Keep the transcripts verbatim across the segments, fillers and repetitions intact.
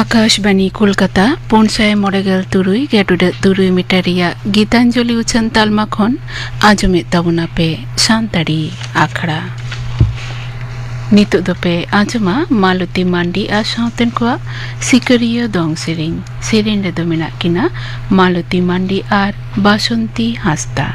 ᱟᱠᱟᱥᱵᱟᱱᱤ ᱠᱳᱞᱠᱟᱛᱟ, ᱯᱩᱱ ᱥᱟᱭ ᱢᱚᱬᱮ ᱜᱮᱞ ᱛᱩᱨᱩᱭ ᱜᱮᱰ ᱩᱰᱟᱹᱜ ᱛᱩᱨᱩᱭ ᱢᱤᱴᱟᱨ ᱨᱮᱭᱟᱜ ᱜᱤᱛᱟᱧᱡᱚᱞᱤ ᱩᱪᱷᱟᱹᱱ ᱛᱟᱞᱢᱟ ᱠᱷᱚᱱ ᱟᱸᱡᱚᱢᱮᱫ ᱛᱟᱵᱚᱱᱟ ᱯᱮ ᱥᱟᱱᱛᱟᱲᱤ ᱟᱠᱷᱲᱟ᱾ ᱱᱤᱛᱚᱜ ᱫᱚᱯᱮ ᱟᱸᱡᱚᱢᱟ ᱢᱟᱞᱚᱛᱤ ᱢᱟᱱᱰᱤ ᱟᱨ ᱥᱟᱶᱛᱮᱱ ᱠᱚᱣᱟᱜ ᱥᱤᱠᱟᱹᱨᱤᱭᱟᱹ ᱫᱚᱝ ᱥᱮᱨᱮᱧ᱾ ᱥᱮᱨᱮᱧ ᱨᱮᱫᱚ ᱢᱮᱱᱟᱜ ᱠᱤᱱᱟ ᱢᱟᱞᱚᱛᱤ ᱢᱟᱱᱰᱤ ᱟᱨ ᱵᱟᱥᱚᱱᱛᱤ ᱦᱟᱸᱥᱫᱟ᱾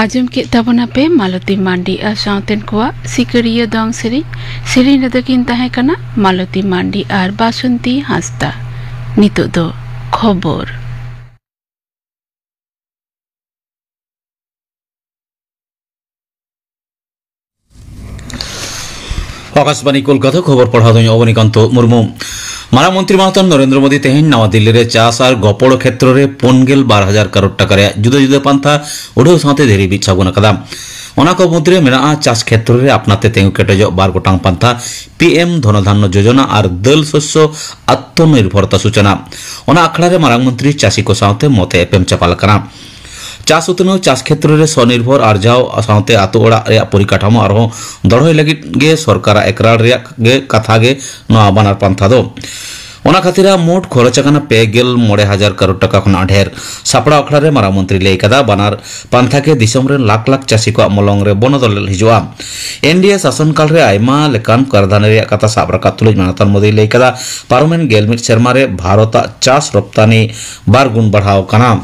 ᱟᱸᱡᱚᱢ ᱠᱮᱫ ᱛᱟᱵᱚᱱᱟᱯᱮ ᱢᱟᱞᱚᱛᱤ ᱢᱟᱱᱰᱤ ᱟᱨ ᱥᱟᱶᱛᱮᱱ ᱠᱚᱣᱟᱜ ᱥᱤᱠᱟᱹᱨᱤᱭᱟᱹ ᱫᱚᱝ ᱥᱮᱨᱮᱧ᱾ ᱥᱮᱨᱮᱧ ᱨᱮᱫᱚ ᱠᱤᱱ ᱛᱟᱦᱮᱸ ᱠᱟᱱᱟ ᱢᱟᱞᱚᱛᱤ ᱢᱟᱱᱰᱤ ᱟᱨ ᱵᱟᱥᱚᱱᱛᱤ ᱦᱟᱸᱥᱫᱟ᱾ ᱱᱤᱛᱚᱜ ᱫᱚ ᱠᱷᱚᱵᱚᱨ᱾ ᱟᱠᱟᱥᱵᱟᱱᱤ ᱠᱳᱞᱠᱟᱛᱟ, ᱠᱷᱚᱵᱚᱨ ᱯᱟᱲᱦᱟᱣ ᱫᱚᱧ ᱚᱵᱚᱱᱤᱠᱟᱱᱛᱚ ᱢᱩᱨᱢᱩ᱾ ᱢᱟᱨᱟᱝ ᱢᱚᱱᱛᱨᱤ ᱢᱟᱱᱚᱛᱟᱱ ᱱᱚᱨᱮᱱᱫᱨᱚ ᱢᱳᱫᱤ ᱛᱮᱦᱮᱧ ᱱᱟᱣᱟ ᱫᱤᱞᱞᱤ ᱨᱮ ᱪᱟᱥ ᱟᱨ ᱜᱚᱯᱚᱲ ᱠᱷᱮᱛᱨᱚ ᱨᱮ ᱯᱩᱱ ᱜᱮᱞ ᱵᱟᱨ ᱦᱟᱡᱟᱨ ᱠᱟᱨᱳᱲ ᱴᱟᱠᱟ ᱨᱮᱭᱟᱜ ᱡᱩᱫᱟᱹ ᱡᱩᱫᱟᱹ ᱯᱟᱱᱛᱷᱟ ᱩᱰᱷᱟᱹᱣ ᱥᱟᱶᱛᱮ ᱫᱷᱤᱨᱤ ᱵᱤᱫ ᱥᱟᱹᱜᱩᱱ ᱟᱠᱟᱫᱟ᱾ ᱚᱱᱟ ᱠᱚ ᱢᱩᱫᱽᱨᱮ ᱢᱮᱱᱟᱜᱼᱟ ᱪᱟᱥ ᱠᱷᱮᱛᱨᱚ ᱨᱮ ᱟᱯᱱᱟᱨ ᱛᱮ ᱛᱤᱸᱜᱩ ᱠᱮᱴᱮᱡᱚᱜ ᱵᱟᱨ ᱜᱚᱴᱟᱝ ᱯᱟᱱᱛᱷᱟ, ᱯᱤ ᱮᱢ ᱫᱷᱚᱱᱚ ᱫᱷᱟᱱᱱᱚ ᱡᱳᱡᱚᱱᱟ ᱟᱨ ᱫᱟᱹᱞ ᱥᱚᱥᱭᱚ ᱟᱛᱢᱚᱱᱤᱨᱵᱷᱚᱨᱛᱟ ᱥᱩᱪᱚᱱᱟ᱾ ᱚᱱᱟ ᱟᱠᱷᱲᱟ ᱨᱮ ᱢᱟᱨᱟᱝ ᱢᱚᱱᱛᱨᱤ ᱪᱟᱹᱥᱤ ᱠᱚ ᱥᱟᱶᱛᱮ ᱢᱚᱛᱮ ᱮᱯᱮᱢ ᱪᱟᱯᱟᱞ ᱟᱠᱟᱱᱟ᱾ ᱪᱟᱥ ᱩᱛᱱᱟᱹᱣ, ᱪᱟᱥ ᱠᱷᱮᱛᱨᱚ ᱨᱮ ᱥᱚᱱᱤᱨᱵᱷᱚᱨ ᱟᱨᱡᱟᱣ ᱥᱟᱶᱛᱮ ᱟᱛᱳ ᱚᱲᱟᱜ ᱨᱮᱭᱟᱜ ᱯᱚᱨᱤᱠᱟᱴᱷᱟᱢᱳ ᱟᱨᱦᱚᱸ ᱫᱚᱲᱦᱚᱭ ᱞᱟᱹᱜᱤᱫ ᱜᱮ ᱥᱚᱨᱠᱟᱨᱟᱜ ᱮᱠᱨᱟᱲ ᱨᱮᱭᱟᱜ ᱜᱮ ᱠᱟᱛᱷᱟ ᱜᱮ ᱱᱚᱣᱟ ᱵᱟᱱᱟᱨ ᱯᱟᱱᱛᱷᱟ ᱫᱚ᱾ ᱚᱱᱟ ᱠᱷᱟᱹᱛᱤᱨ ᱢᱳᱴ ᱠᱷᱚᱨᱚᱪ ᱟᱠᱟᱱᱟ ᱯᱮ ᱜᱮᱞ ᱢᱚᱬᱮ ᱦᱟᱡᱟᱨ ᱠᱟᱨᱳᱲ ᱴᱟᱠᱟ ᱠᱷᱚᱱᱟᱜ ᱰᱷᱮᱨ᱾ ᱥᱟᱯᱲᱟᱣ ᱟᱠᱷᱲᱟ ᱨᱮ ᱢᱟᱨᱟᱝ ᱢᱚᱱᱛᱨᱤ ᱞᱟᱹᱭ ᱠᱟᱫᱟ, ᱵᱟᱱᱟᱨ ᱯᱟᱱᱛᱷᱟ ᱜᱮ ᱫᱤᱥᱚᱢ ᱨᱮᱱ ᱞᱟᱠᱷ ᱞᱟᱠᱷ ᱪᱟᱹᱥᱤ ᱠᱚᱣᱟᱜ ᱢᱚᱞᱚᱝ ᱨᱮ ᱵᱚᱱᱚᱫᱚᱞ ᱦᱤᱡᱩᱜᱼᱟ᱾ ᱮᱱ ᱰᱤ ᱮ ᱥᱟᱥᱚᱱ ᱠᱟᱞ ᱨᱮ ᱟᱭᱢᱟ ᱞᱮᱠᱟᱱ ᱠᱟᱨᱫᱷᱟᱹᱱᱤ ᱨᱮᱭᱟᱜ ᱠᱟᱛᱷᱟ ᱥᱟᱵ ᱨᱟᱠᱟᱵ ᱛᱩᱞᱩᱡ ᱢᱟᱱᱚᱛᱟᱱ ᱢᱳᱫᱤᱭ ᱞᱟᱹᱭ ᱠᱟᱫᱟ, ᱯᱟᱨᱚᱢᱮᱱ ᱜᱮᱞ ᱢᱤᱫ ᱥᱮᱨᱢᱟ ᱨᱮ ᱵᱷᱟᱨᱚᱛ ᱟᱜ ᱪᱟᱥ ᱨᱚᱯᱛᱟᱱᱤ ᱵᱟᱨ ᱜᱩᱱ ᱵᱟᱲᱦᱟᱣ ᱟᱠᱟᱱᱟ᱾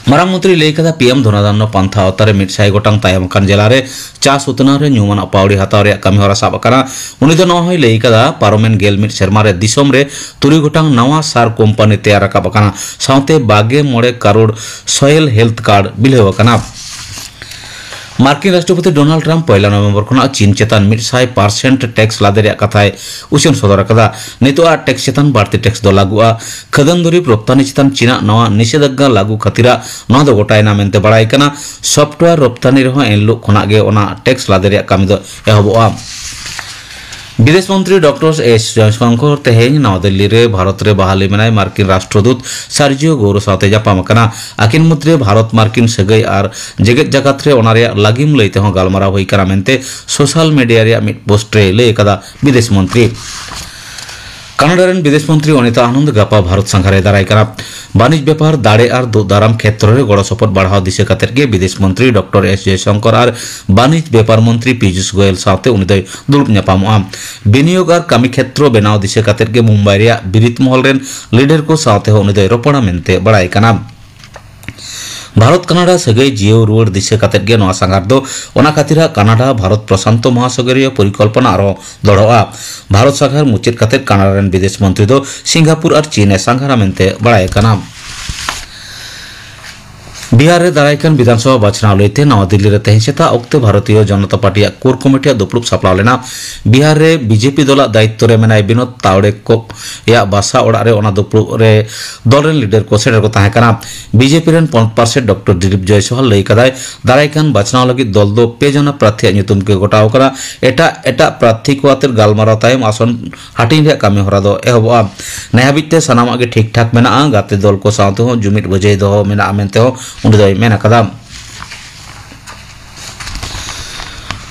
ᱢᱟᱨᱟᱝ ᱢᱚᱱᱛᱨᱤᱭ ᱞᱟᱹᱭ ᱠᱟᱫᱟ, ᱯᱤ ᱮᱢ ᱫᱷᱚᱱᱚ ᱫᱷᱟᱱᱱᱚ ᱯᱟᱱᱛᱷᱟ ᱟᱣᱛᱟ ᱨᱮ ᱢᱤᱫ ᱥᱟᱭ ᱜᱚᱴᱟᱝ ᱛᱟᱭᱚᱢ ᱟᱠᱟᱱ ᱡᱮᱞᱟ ᱨᱮ ᱪᱟᱥ ᱩᱛᱱᱟᱹᱣ ᱨᱮ ᱧᱩᱢᱟᱱᱟᱜ ᱯᱟᱹᱣᱲᱤ ᱦᱟᱛᱟᱣ ᱨᱮᱭᱟᱜ ᱠᱟᱹᱢᱤ ᱦᱚᱨᱟ ᱥᱟᱵ ᱟᱠᱟᱱᱟ᱾ ᱩᱱᱤ ᱫᱚ ᱱᱚᱣᱟ ᱦᱚᱸᱭ ᱞᱟᱹᱭ ᱠᱟᱫᱟ, ᱯᱟᱨᱚᱢᱮᱱ ᱜᱮᱞ ᱢᱤᱫ ᱥᱮᱨᱢᱟ ᱨᱮ ᱫᱤᱥᱚᱢ ᱨᱮ ᱛᱩᱨᱩᱭ ᱜᱚᱴᱟᱝ ᱱᱟᱣᱟ ᱥᱟᱨ ᱠᱳᱢᱯᱟᱱᱤ ᱛᱮᱭᱟᱨ ᱨᱟᱠᱟᱵ ᱟᱠᱟᱱᱟ, ᱥᱟᱶᱛᱮ ᱵᱟᱜᱮ ᱢᱚᱬᱮ ᱠᱟᱨᱳᱲ ᱥᱚᱭᱮᱞ ᱦᱮᱞᱛᱷ ᱠᱟᱨᱰ ᱵᱤᱞᱟᱹᱣ ᱟᱠᱟᱱᱟ᱾ ᱢᱟᱨᱠᱤᱱ ᱨᱟᱥᱴᱨᱚᱯᱚᱛᱤ ᱰᱳᱱᱟᱞᱰ ᱴᱨᱟᱢᱯ ᱯᱚᱭᱞᱟ ᱱᱚᱵᱷᱮᱢᱵᱚᱨ ᱠᱷᱚᱱᱟᱜ ᱪᱤᱱ ᱪᱮᱛᱟᱱ ᱢᱤᱫ ᱥᱟᱭ ᱯᱟᱨᱥᱮᱱᱴ ᱴᱮᱠᱥ ᱞᱟᱫᱮ ᱨᱮᱭᱟᱜ ᱠᱟᱛᱷᱟᱭ ᱩᱪᱷᱟᱹᱱ ᱥᱚᱫᱚᱨ ᱟᱠᱟᱫᱟ᱾ ᱱᱤᱛᱚᱜ ᱟᱜ ᱴᱮᱠᱥ ᱪᱮᱛᱟᱱ ᱵᱟᱹᱲᱛᱤ ᱴᱮᱠᱥ ᱫᱚ ᱞᱟᱹᱜᱩᱜᱼᱟ᱾ ᱠᱷᱟᱹᱫᱟᱹᱱ ᱫᱩᱨᱤᱵᱽ ᱨᱚᱯᱛᱟᱱᱤ ᱪᱮᱛᱟᱱ ᱪᱤᱱᱟᱜ ᱱᱟᱣᱟ ᱱᱤᱥᱮᱫᱷᱟᱜᱽᱜᱟ ᱞᱟᱹᱜᱩ ᱠᱷᱟᱹᱛᱤᱨᱟᱜ ᱱᱚᱣᱟ ᱫᱚ ᱜᱚᱴᱟᱭᱮᱱᱟ ᱢᱮᱱᱛᱮ ᱵᱟᱲᱟᱭ ᱠᱟᱱᱟ᱾ ᱥᱚᱯᱷᱴᱣᱮᱭᱟᱨ ᱨᱚᱯᱛᱟᱱᱤ ᱨᱮᱦᱚᱸ ᱮᱱᱦᱤᱞᱳᱜ ᱠᱷᱚᱱᱟᱜ ᱜᱮ ᱚᱱᱟ ᱴᱮᱠᱥ ᱞᱟᱫᱮ ᱨᱮᱭᱟᱜ ᱠᱟᱹᱢᱤ ᱫᱚ ᱮᱦᱚᱵᱚᱜᱼᱟ᱾ ᱵᱤᱫᱮᱥ ᱢᱚᱱᱛᱨᱤ ᱰᱚᱠᱴᱚᱨ ᱮᱥ ᱡᱚᱭᱥᱚᱝᱠᱚᱨ ᱛᱮᱦᱮᱧ ᱱᱟᱣᱟ ᱫᱤᱞᱞᱤ ᱨᱮ ᱵᱷᱟᱨᱚᱛ ᱨᱮ ᱵᱟᱦᱟᱞᱤ ᱢᱮᱱᱟᱭ ᱢᱟᱨᱠᱤᱱ ᱨᱟᱥᱴᱨᱚᱫᱩᱛ ᱥᱟᱨᱡᱤᱭᱳ ᱜᱳᱨᱳ ᱥᱟᱶᱛᱮ ᱧᱟᱯᱟᱢ ᱟᱠᱟᱱᱟ᱾ ᱟᱹᱠᱤᱱ ᱢᱩᱫᱽᱨᱮ ᱵᱷᱟᱨᱚᱛ ᱢᱟᱨᱠᱤᱱ ᱥᱟᱹᱜᱟᱹᱭ ᱟᱨ ᱡᱮᱜᱮᱛ ᱡᱟᱠᱟᱛ ᱨᱮ ᱚᱱᱟ ᱨᱮᱭᱟᱜ ᱞᱟᱹᱜᱤᱢ ᱞᱟᱹᱭ ᱛᱮᱦᱚᱸ ᱜᱟᱞᱢᱟᱨᱟᱣ ᱦᱩᱭ ᱟᱠᱟᱱᱟ ᱢᱮᱱᱛᱮ ᱥᱳᱥᱟᱞ ᱢᱤᱰᱤᱭᱟ ᱨᱮᱭᱟᱜ ᱢᱤᱫ ᱯᱳᱥᱴ ᱨᱮ ᱞᱟᱹᱭ ᱟᱠᱟᱫᱟ ᱵᱤᱫᱮᱥ ᱢᱚᱱᱛᱨᱤ᱾ ᱠᱟᱱᱟᱰᱟ ᱨᱮᱱ ᱵᱤᱫᱮᱥ ᱢᱚᱱᱛᱨᱤ ᱚᱱᱤᱛᱟ ᱟᱱᱚᱱᱫ ᱜᱟᱯᱟ ᱵᱷᱟᱨᱚᱛ ᱥᱟᱸᱜᱷᱟᱨ ᱮ ᱫᱟᱨᱟᱭ ᱠᱟᱱᱟ᱾ ᱵᱟᱹᱱᱤᱡᱽ ᱵᱮᱯᱟᱨ, ᱫᱟᱲᱮ ᱟᱨ ᱫᱩᱜ ᱫᱟᱨᱟᱢ ᱠᱷᱮᱛᱨᱚ ᱨᱮ ᱜᱚᱲᱚ ᱥᱚᱯᱚᱦᱚᱫ ᱵᱟᱲᱦᱟᱣ ᱫᱤᱥᱟᱹ ᱠᱟᱛᱮᱫ ᱜᱮ ᱵᱤᱫᱮᱥ ᱢᱚᱱᱛᱨᱤ ᱰᱚᱠᱴᱚᱨ ᱮᱥ ᱡᱚᱭᱥᱚᱝᱠᱚᱨ ᱟᱨ ᱵᱟᱹᱱᱤᱡᱽ ᱵᱮᱯᱟᱨ ᱢᱚᱱᱛᱨᱤ ᱯᱤᱭᱩᱥ ᱜᱳᱭᱮᱞ ᱥᱟᱶᱛᱮ ᱩᱱᱤ ᱫᱚᱭ ᱫᱩᱲᱩᱵ ᱧᱟᱯᱟᱢᱚᱜᱼᱟ᱾ ᱵᱤᱱᱤᱭᱳᱜᱽ ᱟᱨ ᱠᱟᱹᱢᱤ ᱠᱷᱮᱛᱨᱚ ᱵᱮᱱᱟᱣ ᱫᱤᱥᱟᱹ ᱠᱟᱛᱮᱫ ᱜᱮ ᱢᱩᱢᱵᱟᱭ ᱨᱮᱭᱟᱜ ᱵᱤᱨᱤᱫ ᱢᱚᱦᱚᱞ ᱨᱮᱱ ᱞᱤᱰᱟᱨ ᱠᱚ ᱥᱟᱶᱛᱮ ᱦᱚᱸ ᱩᱱᱤ ᱫᱚᱭ ᱨᱚᱯᱚᱲᱟ ᱢᱮᱱᱛᱮ ᱵᱟᱲᱟᱭ ᱠᱟᱱᱟ᱾ ᱵᱷᱟᱨᱚᱛ ᱠᱟᱱᱟᱰᱟ ᱥᱟᱹᱜᱟᱹᱭ ᱡᱤᱭᱟᱹᱣ ᱨᱩᱣᱟᱹᱲ ᱫᱤᱥᱟᱹ ᱠᱟᱛᱮᱫ ᱜᱮ ᱱᱚᱣᱟ ᱥᱟᱸᱜᱷᱟᱨ ᱫᱚ ᱚᱱᱟ ᱠᱷᱟᱹᱛᱤᱨᱟᱜ ᱠᱟᱱᱟᱰᱟ ᱵᱷᱟᱨᱚᱛ ᱯᱨᱚᱥᱟᱱᱛᱚ ᱢᱚᱦᱟᱥᱟᱜᱚᱨᱤᱭᱚ ᱯᱚᱨᱤᱠᱚᱞᱯᱚᱱᱟ ᱟᱨᱦᱚᱸ ᱫᱚᱲᱦᱚᱜᱼᱟ᱾ ᱵᱷᱟᱨᱚᱛ ᱥᱟᱸᱜᱷᱟᱨ ᱢᱩᱪᱟᱹᱫ ᱠᱟᱛᱮᱫ ᱠᱟᱱᱟᱰᱟ ᱨᱮᱱ ᱵᱤᱫᱮᱥ ᱢᱚᱱᱛᱨᱤ ᱫᱚ ᱥᱤᱝᱜᱟᱯᱩᱨ ᱟᱨ ᱪᱤᱱ ᱮ ᱥᱟᱸᱜᱷᱟᱨᱟ ᱢᱮᱱᱛᱮ ᱵᱟᱲᱟᱭ ᱟᱠᱟᱱᱟ᱾ ᱵᱤᱦᱟᱨ ᱨᱮ ᱫᱟᱨᱟᱭ ᱠᱟᱱ ᱵᱤᱫᱷᱟᱱ ᱥᱚᱵᱷᱟ ᱵᱟᱪᱷᱱᱟᱣ ᱞᱟᱹᱭᱛᱮ ᱱᱟᱣᱟ ᱫᱤᱞᱞᱤ ᱨᱮ ᱛᱮᱦᱮᱧ ᱥᱮᱛᱟᱜ ᱚᱠᱛᱮ ᱵᱷᱟᱨᱚᱛᱤᱭᱚ ᱡᱚᱱᱚᱛᱟ ᱯᱟᱨᱴᱤᱭᱟᱜ ᱠᱳᱨ ᱠᱚᱢᱤᱴᱤᱭᱟᱜ ᱫᱩᱯᱲᱩᱵ ᱥᱟᱯᱲᱟᱣ ᱞᱮᱱᱟ᱾ ᱵᱤᱦᱟᱨ ᱨᱮ ᱵᱤᱡᱮᱯᱤ ᱫᱚᱞᱟᱜ ᱫᱟᱭᱤᱛᱛᱚ ᱨᱮ ᱢᱮᱱᱟᱭ ᱵᱤᱱᱳᱫ ᱛᱟᱣᱲᱮ ᱠᱚ ᱭᱟᱜ ᱵᱟᱥᱟ ᱚᱲᱟᱜ ᱨᱮ ᱚᱱᱟ ᱫᱩᱯᱲᱩᱵ ᱨᱮ ᱫᱚᱞ ᱨᱮᱱ ᱞᱤᱰᱟᱨ ᱠᱚ ᱥᱮᱴᱮᱨ ᱠᱚ ᱛᱟᱦᱮᱸ ᱠᱟᱱᱟ᱾ ᱵᱤᱡᱮᱯᱤ ᱨᱮᱱ ᱯᱚᱱᱚᱛ ᱯᱟᱨᱥᱮᱛ ᱰᱚᱠᱴᱚᱨ ᱫᱤᱞᱤᱯ ᱡᱚᱭᱥᱣᱟᱞ ᱞᱟᱹᱭ ᱠᱟᱫᱟᱭ, ᱫᱟᱨᱟᱭ ᱠᱟᱱ ᱵᱟᱪᱷᱱᱟᱣ ᱞᱟᱹᱜᱤᱫ ᱫᱚᱞ ᱫᱚ ᱯᱮ ᱡᱚᱱᱟ ᱯᱨᱟᱨᱛᱷᱤᱭᱟᱜ ᱧᱩᱛᱩᱢ ᱜᱮ ᱜᱚᱴᱟᱣ ᱟᱠᱟᱱᱟ᱾ ᱮᱴᱟᱜ ᱮᱴᱟᱜ ᱯᱨᱟᱨᱛᱷᱤ ᱠᱚ ᱟᱛᱮ ᱜᱟᱞᱢᱟᱨᱟᱣ ᱛᱟᱭᱚᱢ ᱟᱥᱚᱱ ᱦᱟᱹᱴᱤᱧ ᱨᱮᱭᱟᱜ ᱠᱟᱹᱢᱤ ᱦᱚᱨᱟ ᱫᱚ ᱮᱦᱚᱵᱚᱜᱼᱟ᱾ ᱱᱮ ᱦᱟᱹᱵᱤᱡ ᱛᱮ ᱥᱟᱱᱟᱢᱟᱜ ᱜᱮ ᱴᱷᱤᱠ ᱴᱷᱟᱠ ᱢᱮᱱᱟᱜᱼᱟ᱾ ᱜᱟᱛᱮ ᱫᱚᱞ ᱠᱚ ᱥᱟᱶ ᱛᱮᱦᱚᱸ ᱡᱩᱢᱤᱫ ᱵᱟᱹᱡᱟᱹᱭ ᱫᱚᱦᱚ ᱢᱮᱱᱟᱜᱼᱟ ᱢᱮᱱᱛᱮ ᱦᱚᱸ ᱩᱱᱤ ᱫᱚᱭ ᱢᱮᱱ ᱟᱠᱟᱫᱟ᱾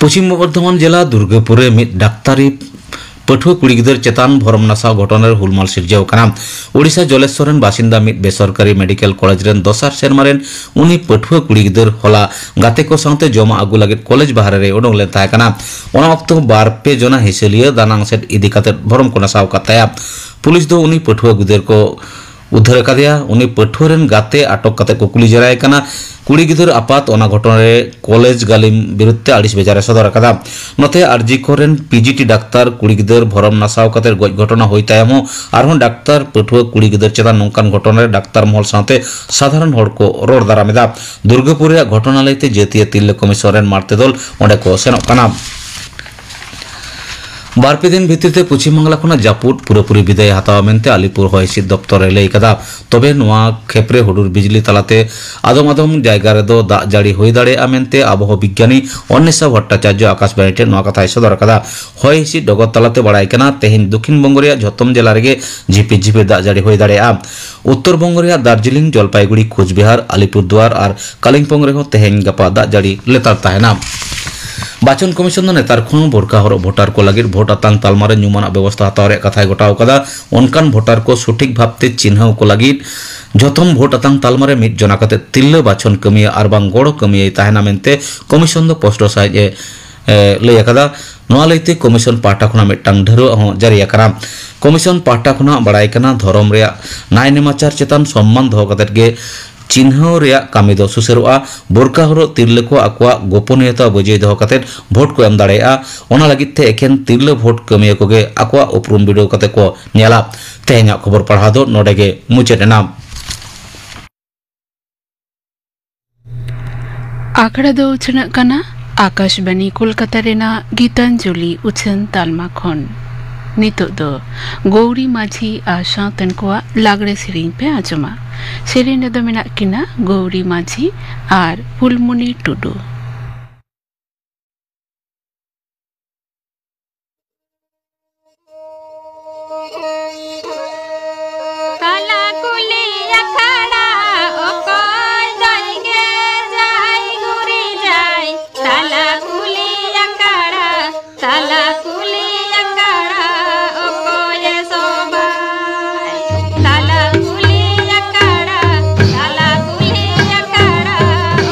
ᱯᱚᱪᱷᱤᱢ ᱵᱚᱨᱫᱷᱚᱢᱟᱱ ᱡᱮᱞᱟ ᱫᱩᱨᱜᱟᱯᱩᱨ ᱨᱮ ᱢᱤᱫ ᱰᱟᱠᱛᱟᱨᱤ ᱯᱟᱹᱴᱷᱩᱣᱟᱹ ᱠᱩᱲᱤ ᱜᱤᱫᱟᱹᱨ ᱪᱮᱛᱟᱱ ᱵᱷᱚᱨᱚᱢ ᱱᱟᱥᱟᱣ ᱜᱷᱚᱴᱚᱱᱟ ᱨᱮ ᱦᱩᱞᱢᱟᱞ ᱥᱤᱨᱡᱟᱹᱣ ᱟᱠᱟᱱᱟ᱾ ᱳᱰᱤᱥᱟ ᱡᱚᱞᱮᱥᱣᱚᱨ ᱨᱮᱱ ᱵᱟᱥᱤᱱᱫᱟ ᱢᱤᱫ ᱵᱮᱥᱚᱨᱠᱟᱨᱤ ᱢᱮᱰᱤᱠᱮᱞ ᱠᱚᱞᱮᱡᱽ ᱨᱮᱱ ᱫᱚᱥᱟᱨ ᱥᱮᱨᱢᱟ ᱨᱮᱱ ᱩᱱᱤ ᱯᱟᱹᱴᱷᱩᱣᱟᱹ ᱠᱩᱲᱤ ᱜᱤᱫᱟᱹᱨ ᱦᱚᱞᱟ ᱜᱟᱛᱮ ᱠᱚ ᱥᱟᱶᱛᱮ ᱡᱚᱢᱟᱜ ᱟᱹᱜᱩ ᱞᱟᱹᱜᱤᱫ ᱠᱚᱞᱮᱡᱽ ᱵᱟᱦᱨᱮ ᱨᱮᱭ ᱩᱰᱩᱝ ᱞᱮᱱ ᱛᱟᱦᱮᱸ ᱠᱟᱱᱟ᱾ ᱚᱱᱟ ᱚᱠᱛᱚ ᱵᱟᱨ ᱯᱮ ᱡᱚᱱᱟ ᱦᱤᱥᱟᱹᱞᱤᱭᱟᱹ ᱫᱟᱱᱟᱝ ᱥᱮᱫ ᱤᱫᱤ ᱠᱟᱛᱮ ᱵᱷᱚᱨᱚᱢ ᱠᱚ ᱱᱟᱥᱟᱣ ᱟᱠᱟᱫ ᱛᱟᱭᱟ᱾ ᱯᱩᱞᱤᱥ ᱫᱚ ᱩᱱᱤ ᱯᱟᱹᱴᱷᱩᱣᱟᱹ ᱜᱤᱫᱟᱹᱨ ᱠᱚ ᱩᱫᱷᱟᱹᱨ ᱟᱠᱟᱫᱮᱭᱟ᱾ ᱩᱱᱤ ᱯᱟᱹᱴᱷᱩᱣᱟᱹ ᱨᱮᱱ ᱜᱟᱛᱮ ᱟᱴᱚᱠ ᱠᱟᱛᱮ ᱠᱚ ᱠᱩᱞᱤ ᱡᱮᱨᱟᱭᱮ ᱠᱟᱱᱟ᱾ ᱠᱩᱲᱤ ᱜᱤᱫᱟᱹᱨ ᱟᱯᱟᱛ ᱚᱱᱟ ᱜᱷᱚᱴᱚᱱᱟ ᱨᱮ ᱠᱚᱞᱮᱡᱽ ᱜᱟᱹᱞᱤᱢ ᱵᱤᱨᱩᱫᱷ ᱛᱮ ᱟᱹᱲᱤᱥ ᱵᱮᱡᱟᱨ ᱮ ᱥᱚᱫᱚᱨ ᱟᱠᱟᱫᱟ᱾ ᱱᱚᱛᱮ ᱟᱨᱡᱤ ᱠᱚᱨ ᱨᱮᱱ ᱯᱤᱡᱤᱴᱤ ᱰᱟᱠᱛᱟᱨ ᱠᱩᱲᱤ ᱜᱤᱫᱟᱹᱨ ᱵᱷᱚᱨᱚᱢ ᱱᱟᱥᱟᱣ ᱠᱟᱛᱮ ᱜᱚᱡ ᱜᱷᱚᱴᱚᱱᱟ ᱦᱩᱭ ᱛᱟᱭᱚᱢ ᱦᱚᱸ ᱟᱨᱦᱚᱸ ᱰᱟᱠᱛᱟᱨ ᱯᱟᱹᱴᱷᱩᱣᱟᱹ ᱠᱩᱲᱤ ᱜᱤᱫᱟᱹᱨ ᱪᱮᱛᱟᱱ ᱱᱚᱝᱠᱟᱱ ᱜᱷᱚᱴᱚᱱᱟ ᱨᱮ ᱰᱟᱠᱛᱟᱨ ᱢᱚᱦᱚᱞ ᱥᱟᱶᱛᱮ ᱥᱟᱫᱷᱟᱨᱚᱱ ᱦᱚᱲ ᱠᱚ ᱨᱚᱲ ᱫᱟᱨᱟᱢ ᱮᱫᱟ᱾ ᱫᱩᱨᱜᱟᱯᱩᱨ ᱨᱮᱭᱟᱜ ᱜᱷᱚᱴᱚᱱᱟ ᱞᱟᱹᱭᱛᱮ ᱡᱟᱹᱛᱤᱭᱟᱹ ᱛᱤᱨᱞᱟᱹ ᱠᱚᱢᱤᱥᱚᱱ ᱨᱮᱱ ᱢᱟᱲᱛᱮ ᱫᱚᱞ ᱚᱸᱰᱮ ᱠᱚ ᱥᱮᱱᱚᱜ ᱠᱟᱱᱟ᱾ ᱵᱟᱨ ᱯᱮ ᱫᱤᱱ ᱵᱷᱤᱛᱤᱨ ᱛᱮ ᱯᱚᱪᱷᱤᱢ ᱵᱟᱝᱞᱟ ᱠᱷᱚᱱᱟᱜ ᱡᱟᱹᱯᱩᱫ ᱯᱩᱨᱟᱹᱯᱩᱨᱤ ᱵᱤᱫᱟᱹᱭ ᱦᱟᱛᱟᱣᱟ ᱢᱮᱱᱛᱮ ᱟᱞᱤᱯᱩᱨ ᱦᱚᱭ ᱦᱤᱸᱥᱤᱫ ᱫᱚᱯᱛᱚᱨ ᱮ ᱞᱟᱹᱭ ᱠᱟᱫᱟ᱾ ᱛᱚᱵᱮ ᱱᱚᱣᱟ ᱠᱷᱮᱯ ᱨᱮ ᱦᱩᱰᱩᱨ ᱵᱤᱡᱽᱞᱤ ᱛᱟᱞᱟᱛᱮ ᱟᱫᱚᱢ ᱟᱫᱚᱢ ᱡᱟᱭᱜᱟ ᱨᱮᱫᱚ ᱫᱟᱜ ᱡᱟᱹᱲᱤ ᱦᱩᱭ ᱫᱟᱲᱮᱭᱟᱜᱼᱟ ᱢᱮᱱᱛᱮ ᱟᱵᱚᱦᱟᱣᱟ ᱵᱤᱜᱽᱜᱟᱱᱤ ᱚᱱᱱᱮᱥᱟ ᱵᱷᱚᱴᱴᱟᱪᱟᱨᱡᱚ ᱟᱠᱟᱥᱵᱟᱬᱤ ᱴᱷᱮᱱ ᱱᱚᱣᱟ ᱠᱟᱛᱷᱟᱭ ᱥᱚᱫᱚᱨ ᱟᱠᱟᱫᱟ᱾ ᱦᱚᱭ ᱦᱤᱸᱥᱤᱫ ᱰᱚᱜᱚᱨ ᱛᱟᱞᱟᱛᱮ ᱵᱟᱲᱟᱭ ᱠᱟᱱᱟ, ᱛᱮᱦᱮᱧ ᱫᱚᱠᱷᱤᱱ ᱵᱚᱝᱜᱚ ᱨᱮᱭᱟᱜ ᱡᱷᱚᱛᱚᱢ ᱡᱮᱞᱟ ᱨᱮᱜᱮ ᱡᱷᱤᱯᱤᱨ ᱡᱷᱤᱯᱤᱨ ᱫᱟᱜ ᱡᱟᱹᱲᱤ ᱦᱩᱭ ᱫᱟᱲᱮᱭᱟᱜᱼᱟ᱾ ᱩᱛᱛᱚᱨ ᱵᱚᱝᱜᱚ ᱨᱮᱭᱟᱜ ᱫᱟᱨᱡᱤᱞᱤᱝ, ᱡᱚᱞᱯᱟᱭᱜᱩᱲᱤ, ᱠᱳᱪᱵᱤᱦᱟᱨ, ᱟᱞᱤᱯᱩᱨᱫᱩᱣᱟᱨ ᱟᱨ ᱠᱟᱞᱤᱢᱯᱚᱝ ᱨᱮᱦᱚᱸ ᱛᱮᱦᱮᱧ ᱜᱟᱯᱟ ᱫᱟᱜ ᱡᱟᱹᱲᱤ ᱞᱮᱛᱟᱲ ᱛᱟᱦᱮᱱᱟ᱾ ᱵᱟᱪᱚᱱ ᱠᱚᱢᱤᱥᱚᱱ ᱫᱚ ᱱᱮᱛᱟᱨ ᱠᱷᱚᱱ ᱵᱳᱨᱠᱟ ᱦᱚᱨᱚᱜ ᱵᱷᱳᱴᱟᱨ ᱠᱚ ᱞᱟᱹᱜᱤᱫ ᱵᱷᱳᱴ ᱟᱛᱟᱝ ᱛᱟᱞᱢᱟ ᱨᱮ ᱧᱩᱢᱟᱱᱟᱜ ᱵᱮᱵᱚᱥᱛᱷᱟ ᱦᱟᱛᱟᱣ ᱨᱮᱭᱟᱜ ᱠᱟᱛᱷᱟᱭ ᱜᱚᱴᱟᱣ ᱟᱠᱟᱫᱟ᱾ ᱚᱱᱠᱟᱱ ᱵᱷᱳᱴᱟᱨ ᱠᱚ ᱥᱚᱴᱷᱤᱠ ᱵᱷᱟᱵᱛᱮ ᱪᱤᱱᱦᱟᱹᱣ ᱠᱚ ᱞᱟᱹᱜᱤᱫ ᱡᱚᱛᱚᱢ ᱵᱷᱳᱴ ᱟᱛᱟᱝ ᱛᱟᱞᱢᱟ ᱨᱮ ᱢᱤᱫ ᱡᱚᱱᱟ ᱠᱟᱛᱮ ᱛᱤᱨᱞᱟᱹ ᱵᱟᱪᱷᱚᱱ ᱠᱟᱹᱢᱤᱭᱟᱹ ᱟᱨ ᱵᱟᱝ ᱜᱚᱲᱚ ᱠᱟᱹᱢᱤᱭᱟᱹᱭ ᱛᱟᱦᱮᱱᱟ ᱢᱮᱱᱛᱮ ᱠᱚᱢᱤᱥᱚᱱ ᱫᱚ ᱯᱚᱥᱴᱚ ᱥᱟᱹᱦᱤᱡ ᱮ, ᱮ, ᱞᱟᱹᱭ ᱟᱠᱟᱫᱟ᱾ ᱱᱚᱣᱟ ᱞᱟᱹᱭᱛᱮ ᱠᱚᱢᱤᱥᱚᱱ ᱯᱟᱦᱴᱟ ᱠᱷᱚᱱᱟᱜ ᱢᱤᱫᱴᱟᱝ ᱰᱷᱟᱹᱨᱣᱟᱹᱜ ᱦᱚᱸ ᱡᱟᱹᱨᱤ ᱟᱠᱟᱱᱟ᱾ ᱠᱚᱢᱤᱥᱚᱱ ᱯᱟᱦᱴᱟ ᱠᱷᱚᱱᱟᱜ ᱵᱟᱲᱟᱭ ᱠᱟᱱᱟ, ᱫᱷᱚᱨᱚᱢ ᱨᱮᱭᱟᱜ ᱱᱟᱭ ᱱᱮᱢᱟᱪᱟᱨ ᱪᱮᱛᱟᱱ ᱥᱚᱢᱢᱟᱱ ᱫᱚᱦᱚ ᱠᱟᱛᱮ ᱜᱮ ᱪᱤᱱᱦᱟᱹᱣ ᱨᱮᱭᱟᱜ ᱠᱟᱹᱢᱤ ᱫᱚ ᱥᱩᱥᱟᱹᱨᱚᱜᱼᱟ᱾ ᱵᱳᱨᱠᱟ ᱦᱚᱨᱚᱜ ᱛᱤᱨᱞᱟᱹ ᱠᱚ ᱟᱠᱚᱣᱟᱜ ᱜᱳᱯᱚᱱᱤᱭᱚᱛᱟ ᱵᱟᱹᱡᱟᱹᱭ ᱫᱚᱦᱚ ᱠᱟᱛᱮ ᱵᱷᱳᱴ ᱠᱚ ᱮᱢ ᱫᱟᱲᱮᱭᱟᱜᱼᱟ᱾ ᱚᱱᱟ ᱞᱟᱹᱜᱤᱫ ᱛᱮ ᱮᱠᱷᱮᱱ ᱛᱤᱨᱞᱟᱹ ᱵᱷᱳᱴ ᱠᱟᱹᱢᱤᱭᱟᱹ ᱠᱚᱜᱮ ᱟᱠᱚᱣᱟᱜ ᱩᱯᱨᱩᱢ ᱵᱤᱰᱟᱹᱣ ᱠᱟᱛᱮ ᱠᱚ ᱧᱮᱞᱟ᱾ ᱛᱮᱦᱮᱧᱟᱜ ᱠᱷᱚᱵᱚᱨ ᱯᱟᱲᱦᱟᱣ ᱫᱚ ᱱᱚᱰᱮ ᱜᱮ ᱢᱩᱪᱟᱹᱫ ᱮᱱᱟ᱾ ᱟᱠᱷᱲᱟ ᱫᱚ ᱩᱪᱷᱟᱹᱱᱚᱜ ᱠᱟᱱᱟ ᱟᱠᱟᱥᱵᱟᱱᱤ ᱠᱳᱞᱠᱟᱛᱟ ᱨᱮᱱᱟᱜ ᱜᱤᱛᱟᱧᱡᱚᱞᱤ ᱩᱪᱷᱟᱹᱱ ᱛᱟᱞᱢᱟ ᱠᱷᱚᱱ᱾ ᱱᱤᱛᱚᱜ ᱫᱚ ᱜᱳᱣᱨᱤ ᱢᱟᱹᱡᱷᱤ ᱟᱨ ᱥᱟᱶᱛᱮᱱ ᱠᱚᱣᱟᱜ ᱞᱟᱜᱽᱲᱮ ᱥᱮᱨᱮᱧ ᱯᱮ ᱟᱸᱡᱚᱢᱟ᱾ ᱥᱮᱨᱮᱧ ᱨᱮᱫᱚ ᱢᱮᱱᱟᱜ ᱠᱤᱱᱟ ᱜᱳᱣᱨᱤ ᱢᱟᱹᱡᱷᱤ ᱟᱨ ᱯᱷᱩᱞᱢᱩᱱᱤ ᱴᱩᱰᱩ᱾ ᱛᱟᱞᱟ ᱠᱩᱞᱦᱤ ᱟᱠᱷᱲᱟ, ᱚᱠᱚᱭ ᱫᱚᱭ ᱜᱮᱡᱟᱭ ᱜᱩᱨᱤᱡᱟᱭ? ᱛᱟᱞᱟ ᱠᱩᱞᱦᱤ ᱟᱠᱷᱲᱟ, ᱛᱟᱞᱟ ᱠᱩᱞᱦᱤ ᱟᱠᱷᱲᱟ, ᱚᱠᱚᱭᱮ ᱥᱚᱵᱷᱟᱭ? ᱛᱟᱞᱟ ᱠᱩᱞᱦᱤ ᱟᱠᱷᱲᱟ, ᱛᱟᱞᱟ ᱠᱩᱞᱦᱤ ᱟᱠᱷᱲᱟ,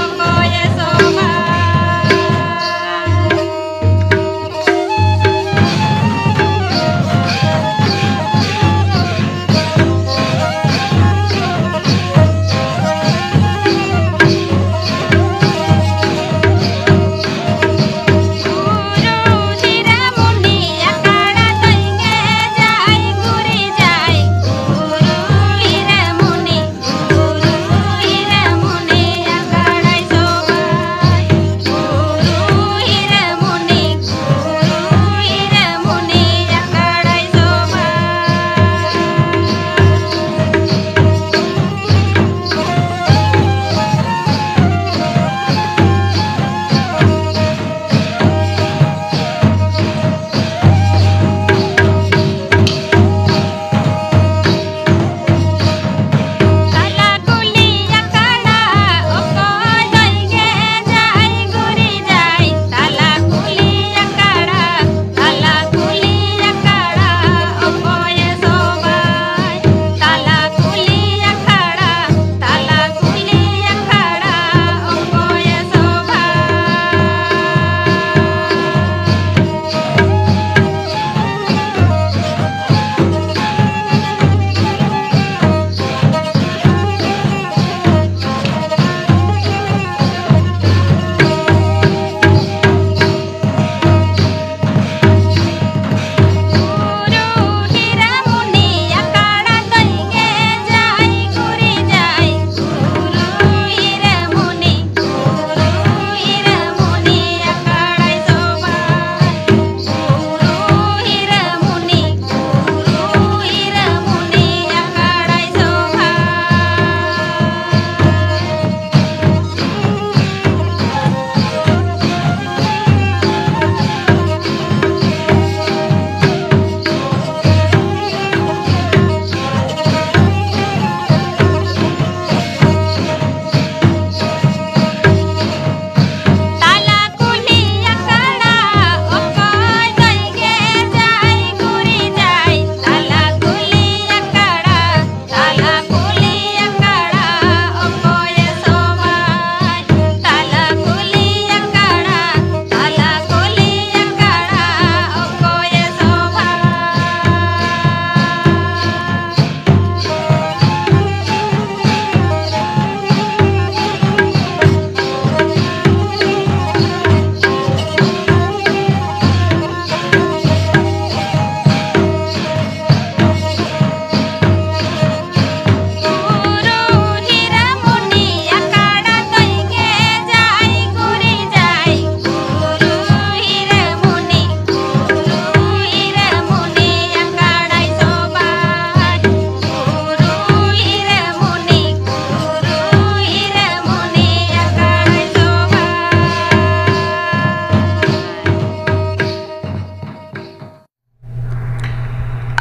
ᱚᱠᱚᱭᱮ ᱥᱚᱵᱷᱟᱭ?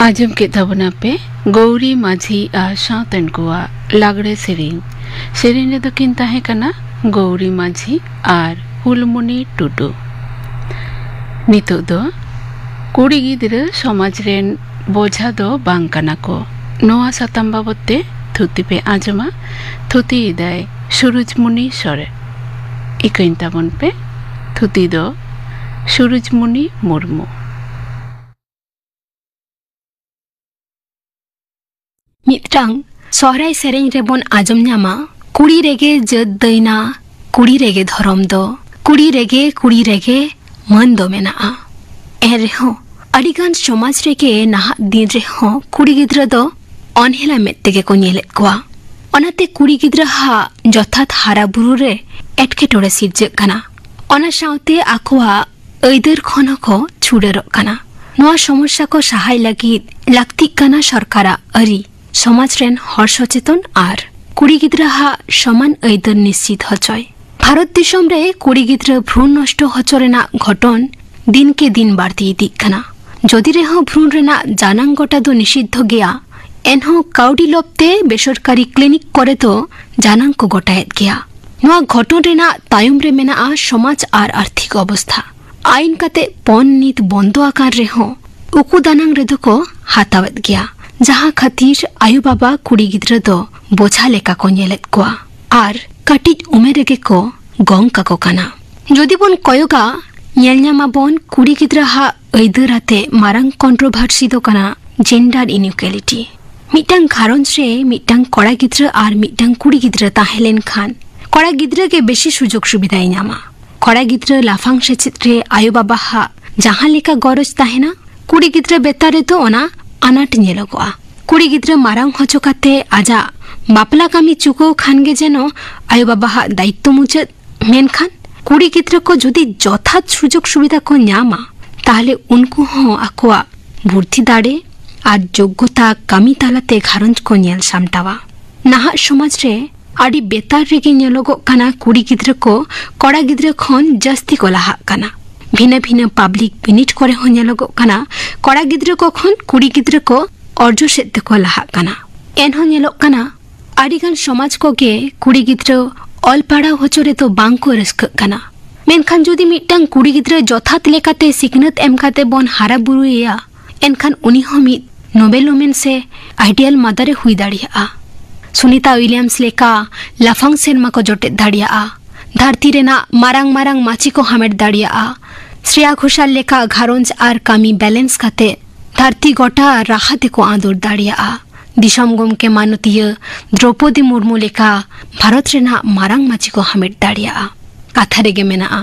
ᱟᱸᱡᱚᱢ ᱠᱮᱫ ᱛᱟᱵᱚᱱᱟ ᱯᱮ ᱜᱳᱣᱨᱤ ᱢᱟᱹᱡᱷᱤ ᱟᱨ ᱥᱟᱶᱛᱮᱱ ᱠᱚᱣᱟᱜ ᱞᱟᱜᱽᱲᱮ ᱥᱮᱨᱮᱧ᱾ ᱥᱮᱨᱮᱧ ᱨᱮᱫᱚ ᱠᱤᱱ ᱛᱟᱦᱮᱸ ᱠᱟᱱᱟ ᱜᱳᱣᱨᱤ ᱢᱟᱹᱡᱷᱤ ᱟᱨ ᱦᱩᱞᱢᱩᱱᱤ ᱴᱩᱰᱩ᱾ ᱱᱤᱛᱚᱜ ᱫᱚ ᱠᱩᱲᱤ ᱜᱤᱫᱽᱨᱟᱹ ᱥᱚᱢᱟᱡᱽ ᱨᱮᱱ ᱵᱚᱡᱷᱟ ᱫᱚ ᱵᱟᱝ ᱠᱟᱱᱟ ᱠᱚ, ᱱᱚᱣᱟ ᱥᱟᱛᱟᱢ ᱵᱟᱵᱚᱛ ᱛᱮ ᱛᱷᱩᱛᱤ ᱯᱮ ᱟᱸᱡᱚᱢᱟ᱾ ᱛᱷᱩᱛᱤᱭᱮᱫᱟᱭ ᱥᱩᱨᱩᱡᱽᱢᱩᱱᱤ ᱥᱚᱨᱮᱱ᱾ ᱤᱠᱟᱹᱧ ᱛᱟᱵᱚᱱ ᱯᱮ᱾ ᱛᱷᱩᱛᱤ ᱫᱚ ᱥᱩᱨᱩᱡᱽᱢᱩᱱᱤ ᱢᱩᱨᱢᱩ᱾ ᱢᱤᱫᱴᱟᱝ ᱥᱚᱦᱨᱟᱭ ᱥᱮᱨᱮᱧ ᱨᱮᱵᱚᱱ ᱟᱸᱡᱚᱢ ᱧᱟᱢᱟ, "ᱠᱩᱲᱤ ᱨᱮᱜᱮ ᱡᱟᱹᱛ ᱫᱟᱹᱭᱱᱟ, ᱠᱩᱲᱤ ᱨᱮᱜᱮ ᱫᱷᱚᱨᱚᱢ ᱫᱚ, ᱠᱩᱲᱤ ᱨᱮᱜᱮ, ᱠᱩᱲᱤ ᱨᱮᱜᱮ ᱢᱟᱹᱱ ᱫᱚ ᱢᱮᱱᱟᱜᱼᱟ᱾" ᱮᱱ ᱨᱮᱦᱚᱸ ᱟᱹᱰᱤᱜᱟᱱ ᱥᱚᱢᱟᱡᱽ ᱨᱮᱜᱮ ᱱᱟᱦᱟᱜ ᱫᱤᱱ ᱨᱮᱦᱚᱸ ᱠᱩᱲᱤ ᱜᱤᱫᱽᱨᱟᱹ ᱫᱚ ᱚᱱᱦᱮᱞᱟ ᱢᱮᱫ ᱛᱮᱜᱮ ᱠᱚ ᱧᱮᱞᱮᱫ ᱠᱚᱣᱟ᱾ ᱚᱱᱟᱛᱮ ᱠᱩᱲᱤ ᱜᱤᱫᱽᱨᱟᱹ ᱦᱟᱜ ᱡᱚᱛᱷᱟᱛ ᱦᱟᱨᱟ ᱵᱩᱨᱩ ᱨᱮ ᱮᱴᱠᱮᱴᱚᱬᱮ ᱥᱤᱨᱡᱟᱹᱜ ᱠᱟᱱᱟ᱾ ᱚᱱᱟ ᱥᱟᱶᱛᱮ ᱟᱠᱚᱣᱟᱜ ᱟᱹᱭᱫᱟᱹᱨ ᱠᱷᱚᱱ ᱦᱚᱸᱠᱚ ᱪᱷᱩᱰᱟᱹᱨᱚᱜ ᱠᱟᱱᱟ᱾ ᱱᱚᱣᱟ ᱥᱚᱢᱚᱥᱥᱟ ᱠᱚ ᱥᱟᱦᱟᱭ ᱞᱟᱹᱜᱤᱫ ᱞᱟᱹᱠᱛᱤᱜ ᱠᱟᱱᱟ ᱥᱚᱨᱠᱟᱨᱟᱜ ᱟᱹᱨᱤ, ᱥᱚᱢᱟᱡᱽ ᱨᱮᱱ ᱦᱚᱲ ᱥᱚᱪᱮᱛᱚᱱ ᱟᱨ ᱠᱩᱲᱤ ᱜᱤᱫᱽᱨᱟᱹ ᱦᱟᱜ ᱥᱚᱢᱟᱱ ᱟᱹᱭᱫᱟᱹᱨ ᱱᱤᱥᱪᱤᱛ ᱦᱚᱪᱚᱭ᱾ ᱵᱷᱟᱨᱚᱛ ᱫᱤᱥᱚᱢ ᱨᱮ ᱠᱩᱲᱤ ᱜᱤᱫᱽᱨᱟᱹ ᱵᱷᱨᱩᱬ ᱱᱚᱥᱴᱚ ᱦᱚᱪᱚ ᱨᱮᱱᱟᱜ ᱜᱷᱚᱴᱚᱱ ᱫᱤᱱ ᱠᱮ ᱫᱤᱱ ᱵᱟᱹᱲᱛᱤ ᱤᱫᱤᱜ ᱠᱟᱱᱟ᱾ ᱡᱚᱫᱤ ᱨᱮᱦᱚᱸ ᱵᱷᱨᱩᱬ ᱨᱮᱱᱟᱜ ᱡᱟᱱᱟᱝ ᱜᱚᱴᱟ ᱫᱚ ᱱᱤᱥᱤᱫᱽᱫᱷᱚ ᱜᱮᱭᱟ, ᱮᱱᱦᱚᱸ ᱠᱟᱹᱣᱰᱤ ᱞᱚᱵᱽ ᱛᱮ ᱵᱮᱥᱚᱨᱠᱟᱨᱤ ᱠᱞᱤᱱᱤᱠ ᱠᱚᱨᱮ ᱫᱚ ᱡᱟᱱᱟᱝ ᱠᱚ ᱜᱚᱴᱟᱭᱮᱫ ᱜᱮᱭᱟ᱾ ᱱᱚᱣᱟ ᱜᱷᱚᱴᱚᱱ ᱨᱮᱱᱟᱜ ᱛᱟᱭᱚᱢ ᱨᱮ ᱢᱮᱱᱟᱜᱼᱟ ᱥᱚᱢᱟᱡᱽ ᱟᱨ ᱟᱨᱛᱷᱤᱠ ᱚᱵᱚᱥᱛᱷᱟ᱾ ᱟᱭᱤᱱ ᱠᱟᱛᱮ ᱯᱚᱱ ᱱᱤᱛ ᱵᱚᱱᱫᱚ ᱟᱠᱟᱱ ᱨᱮᱦᱚᱸ ᱩᱠᱩ ᱫᱟᱱᱟᱝ ᱨᱮᱫᱚ ᱠᱚ ᱦᱟᱛᱟᱣᱮᱫ ᱜᱮᱭᱟ, ᱡᱟᱦᱟᱸ ᱠᱷᱟᱹᱛᱤᱨ ᱟᱭᱳ ᱵᱟᱵᱟ ᱠᱩᱲᱤ ᱜᱤᱫᱽᱨᱟᱹ ᱫᱚ ᱵᱚᱡᱷᱟ ᱞᱮᱠᱟ ᱠᱚ ᱧᱮᱞᱮᱫ ᱠᱚᱣᱟ ᱟᱨ ᱠᱟᱹᱴᱤᱡ ᱩᱢᱮᱨ ᱨᱮᱜᱮ ᱠᱚ ᱜᱚᱝ ᱠᱟᱠᱚ ᱠᱟᱱᱟ᱾ ᱡᱩᱫᱤ ᱵᱚᱱ ᱠᱚᱭᱚᱜᱟ, ᱧᱮᱞ ᱧᱟᱢ ᱟᱵᱚᱱ ᱠᱩᱲᱤ ᱜᱤᱫᱽᱨᱟᱹ ᱦᱟᱜ ᱟᱹᱭᱫᱟᱹᱨ ᱟᱛᱮ ᱢᱟᱨᱟᱝ ᱠᱚᱱᱴᱨᱳᱵᱷᱟᱨᱥᱤ ᱫᱚ ᱠᱟᱱᱟ ᱡᱮᱱᱰᱟᱨ ᱤᱱᱤᱠᱩᱭᱮᱞᱤᱴᱤ᱾ ᱢᱤᱫᱴᱟᱝ ᱜᱷᱟᱨᱚᱸᱡᱽ ᱨᱮ ᱢᱤᱫᱴᱟᱝ ᱠᱚᱲᱟ ᱜᱤᱫᱽᱨᱟᱹ ᱟᱨ ᱢᱤᱫᱴᱟᱝ ᱠᱩᱲᱤ ᱜᱤᱫᱽᱨᱟᱹ ᱛᱟᱦᱮᱸ ᱞᱮᱱᱠᱷᱟᱱ ᱠᱚᱲᱟ ᱜᱤᱫᱽᱨᱟᱹ ᱜᱮ ᱵᱮᱥᱤ ᱥᱩᱡᱳᱜᱽ ᱥᱩᱵᱤᱫᱷᱟᱭ ᱧᱟᱢᱟ᱾ ᱠᱚᱲᱟ ᱜᱤᱫᱽᱨᱟᱹ ᱞᱟᱯᱷᱟᱝ ᱥᱮᱪᱮᱫ ᱨᱮ ᱟᱭᱳ ᱵᱟᱵᱟ ᱦᱟᱜ ᱡᱟᱦᱟᱸ ᱞᱮᱠᱟ ᱜᱚᱨᱚᱡᱽ ᱛᱟᱦᱮᱱᱟ, ᱠᱩᱲᱤ ᱜᱤᱫᱽᱨᱟᱹ ᱵᱮᱯᱟᱨ ᱨᱮᱫᱚ ᱚᱱᱟ ᱟᱱᱟᱴ ᱧᱮᱞᱚᱜᱚᱜᱼᱟ᱾ ᱠᱩᱲᱤ ᱜᱤᱫᱽᱨᱟᱹ ᱢᱟᱨᱟᱝ ᱦᱚᱪᱚ ᱠᱟᱛᱮ ᱟᱡᱟᱜ ᱵᱟᱯᱞᱟ ᱠᱟᱹᱢᱤ ᱪᱩᱠᱟᱹᱣ ᱠᱷᱟᱱ ᱜᱮ ᱡᱮᱱᱚ ᱟᱭᱳ ᱵᱟᱵᱟ ᱦᱟᱜ ᱫᱟᱭᱤᱛᱛᱚ ᱢᱩᱪᱟᱹᱫ᱾ ᱢᱮᱱᱠᱷᱟᱱ ᱠᱩᱲᱤ ᱜᱤᱫᱽᱨᱟᱹ ᱠᱚ ᱡᱩᱫᱤ ᱡᱚᱛᱷᱟᱛ ᱥᱩᱡᱳᱜᱽ ᱥᱩᱵᱤᱫᱷᱟ ᱠᱚ ᱧᱟᱢᱟ, ᱛᱟᱦᱞᱮ ᱩᱱᱠᱩ ᱦᱚᱸ ᱟᱠᱚᱣᱟᱜ ᱵᱩᱫᱽᱫᱷᱤ ᱫᱟᱲᱮ ᱟᱨ ᱡᱳᱜᱽᱜᱚᱛᱟ ᱠᱟᱹᱢᱤ ᱛᱟᱞᱟᱛᱮ ᱜᱷᱟᱨᱚᱸᱡᱽ ᱠᱚ ᱧᱮᱞ ᱥᱟᱢᱴᱟᱣᱟ᱾ ᱱᱟᱦᱟᱜ ᱥᱚᱢᱟᱡᱽ ᱨᱮ ᱟᱹᱰᱤ ᱵᱮᱛᱟᱨ ᱨᱮᱜᱮ ᱧᱮᱞᱚᱜᱚᱜ ᱠᱟᱱᱟ, ᱠᱩᱲᱤ ᱜᱤᱫᱽᱨᱟᱹ ᱠᱚ ᱠᱚᱲᱟ ᱜᱤᱫᱽᱨᱟᱹ ᱠᱷᱚᱱ ᱡᱟᱹᱥᱛᱤ ᱠᱚ ᱞᱟᱦᱟᱜ ᱠᱟᱱᱟ᱾ ᱵᱷᱤᱱᱟᱹ ᱵᱷᱤᱱᱟᱹ ᱯᱟᱵᱽᱞᱤᱠ ᱵᱤᱱᱤᱰ ᱠᱚᱨᱮ ᱦᱚᱸ ᱧᱮᱞᱚᱜᱚᱜ ᱠᱟᱱᱟ, ᱠᱚᱲᱟ ᱜᱤᱫᱽᱨᱟᱹ ᱠᱚ ᱠᱷᱚᱱ ᱠᱩᱲᱤ ᱜᱤᱫᱽᱨᱟᱹ ᱠᱚ ᱚᱨᱡᱚ ᱥᱮᱫ ᱛᱮᱠᱚ ᱞᱟᱦᱟᱜ ᱠᱟᱱᱟ᱾ ᱮᱱᱦᱚᱸ ᱧᱮᱞᱚᱜ ᱠᱟᱱᱟ, ᱟᱹᱰᱤᱜᱟᱱ ᱥᱚᱢᱟᱡᱽ ᱠᱚᱜᱮ ᱠᱩᱲᱤ ᱜᱤᱫᱽᱨᱟᱹ ᱚᱞ ᱯᱟᱲᱦᱟᱣ ᱦᱚᱪᱚ ᱨᱮᱫᱚ ᱵᱟᱝ ᱠᱚ ᱨᱟᱹᱥᱠᱟᱹᱜ ᱠᱟᱱᱟ᱾ ᱢᱮᱱᱠᱷᱟᱱ ᱡᱩᱫᱤ ᱢᱤᱫᱴᱟᱝ ᱠᱩᱲᱤ ᱜᱤᱫᱽᱨᱟᱹ ᱡᱚᱛᱷᱟᱛ ᱞᱮᱠᱟᱛᱮ ᱥᱤᱠᱷᱱᱟᱹᱛ ᱮᱢ ᱠᱟᱛᱮ ᱵᱚᱱ ᱦᱟᱨᱟ ᱵᱩᱨᱩᱭᱮᱭᱟ, ᱮᱱᱠᱷᱟᱱ ᱩᱱᱤ ᱦᱚᱸ ᱢᱤᱫ ᱱᱳᱵᱮᱞ ᱣᱩᱢᱮᱱ ᱥᱮ ᱟᱭᱰᱤᱭᱟᱞ ᱢᱟᱫᱟᱨ ᱮ ᱦᱩᱭ ᱫᱟᱲᱮᱭᱟᱜᱼᱟ᱾ ᱥᱩᱱᱤᱛᱟ ᱩᱭᱞᱤᱭᱟᱢᱥ ᱞᱮᱠᱟ ᱞᱟᱯᱷᱟᱝ ᱥᱮᱨᱢᱟ ᱠᱚ ᱡᱚᱴᱮᱫ ᱫᱟᱲᱮᱭᱟᱜᱼᱟ᱾ ᱫᱷᱟᱹᱨᱛᱤ ᱨᱮᱱᱟᱜ ᱢᱟᱨᱟᱝ ᱢᱟᱨᱟᱝ ᱢᱟᱹᱪᱤ ᱠᱚ ᱦᱟᱢᱮᱴ ᱫᱟᱲᱮᱭᱟᱜᱼᱟ᱾ ᱥᱨᱮᱭᱟ ᱜᱷᱳᱥᱟᱞ ᱞᱮᱠᱟ ᱜᱷᱟᱨᱚᱸᱡᱽ ᱟᱨ ᱠᱟᱹᱢᱤ ᱵᱮᱞᱮᱱᱥ ᱠᱟᱛᱮ ᱫᱷᱟᱹᱨᱛᱤ ᱜᱚᱴᱟ ᱨᱟᱦᱟ ᱛᱮᱠᱚ ᱟᱸᱫᱳᱲ ᱫᱟᱲᱮᱭᱟᱜᱼᱟ᱾ ᱫᱤᱥᱚᱢ ᱜᱚᱢᱠᱮ ᱢᱟᱱᱚᱛᱤᱭᱟᱹ ᱫᱨᱚᱯᱚᱫᱤ ᱢᱩᱨᱢᱩ ᱞᱮᱠᱟ ᱵᱷᱟᱨᱚᱛ ᱨᱮᱱᱟᱜ ᱢᱟᱨᱟᱝ ᱢᱟᱹᱪᱤ ᱠᱚ ᱦᱟᱢᱮᱴ ᱫᱟᱲᱮᱭᱟᱜᱼᱟ᱾ ᱠᱟᱛᱷᱟ ᱨᱮᱜᱮ ᱢᱮᱱᱟᱜᱼᱟ,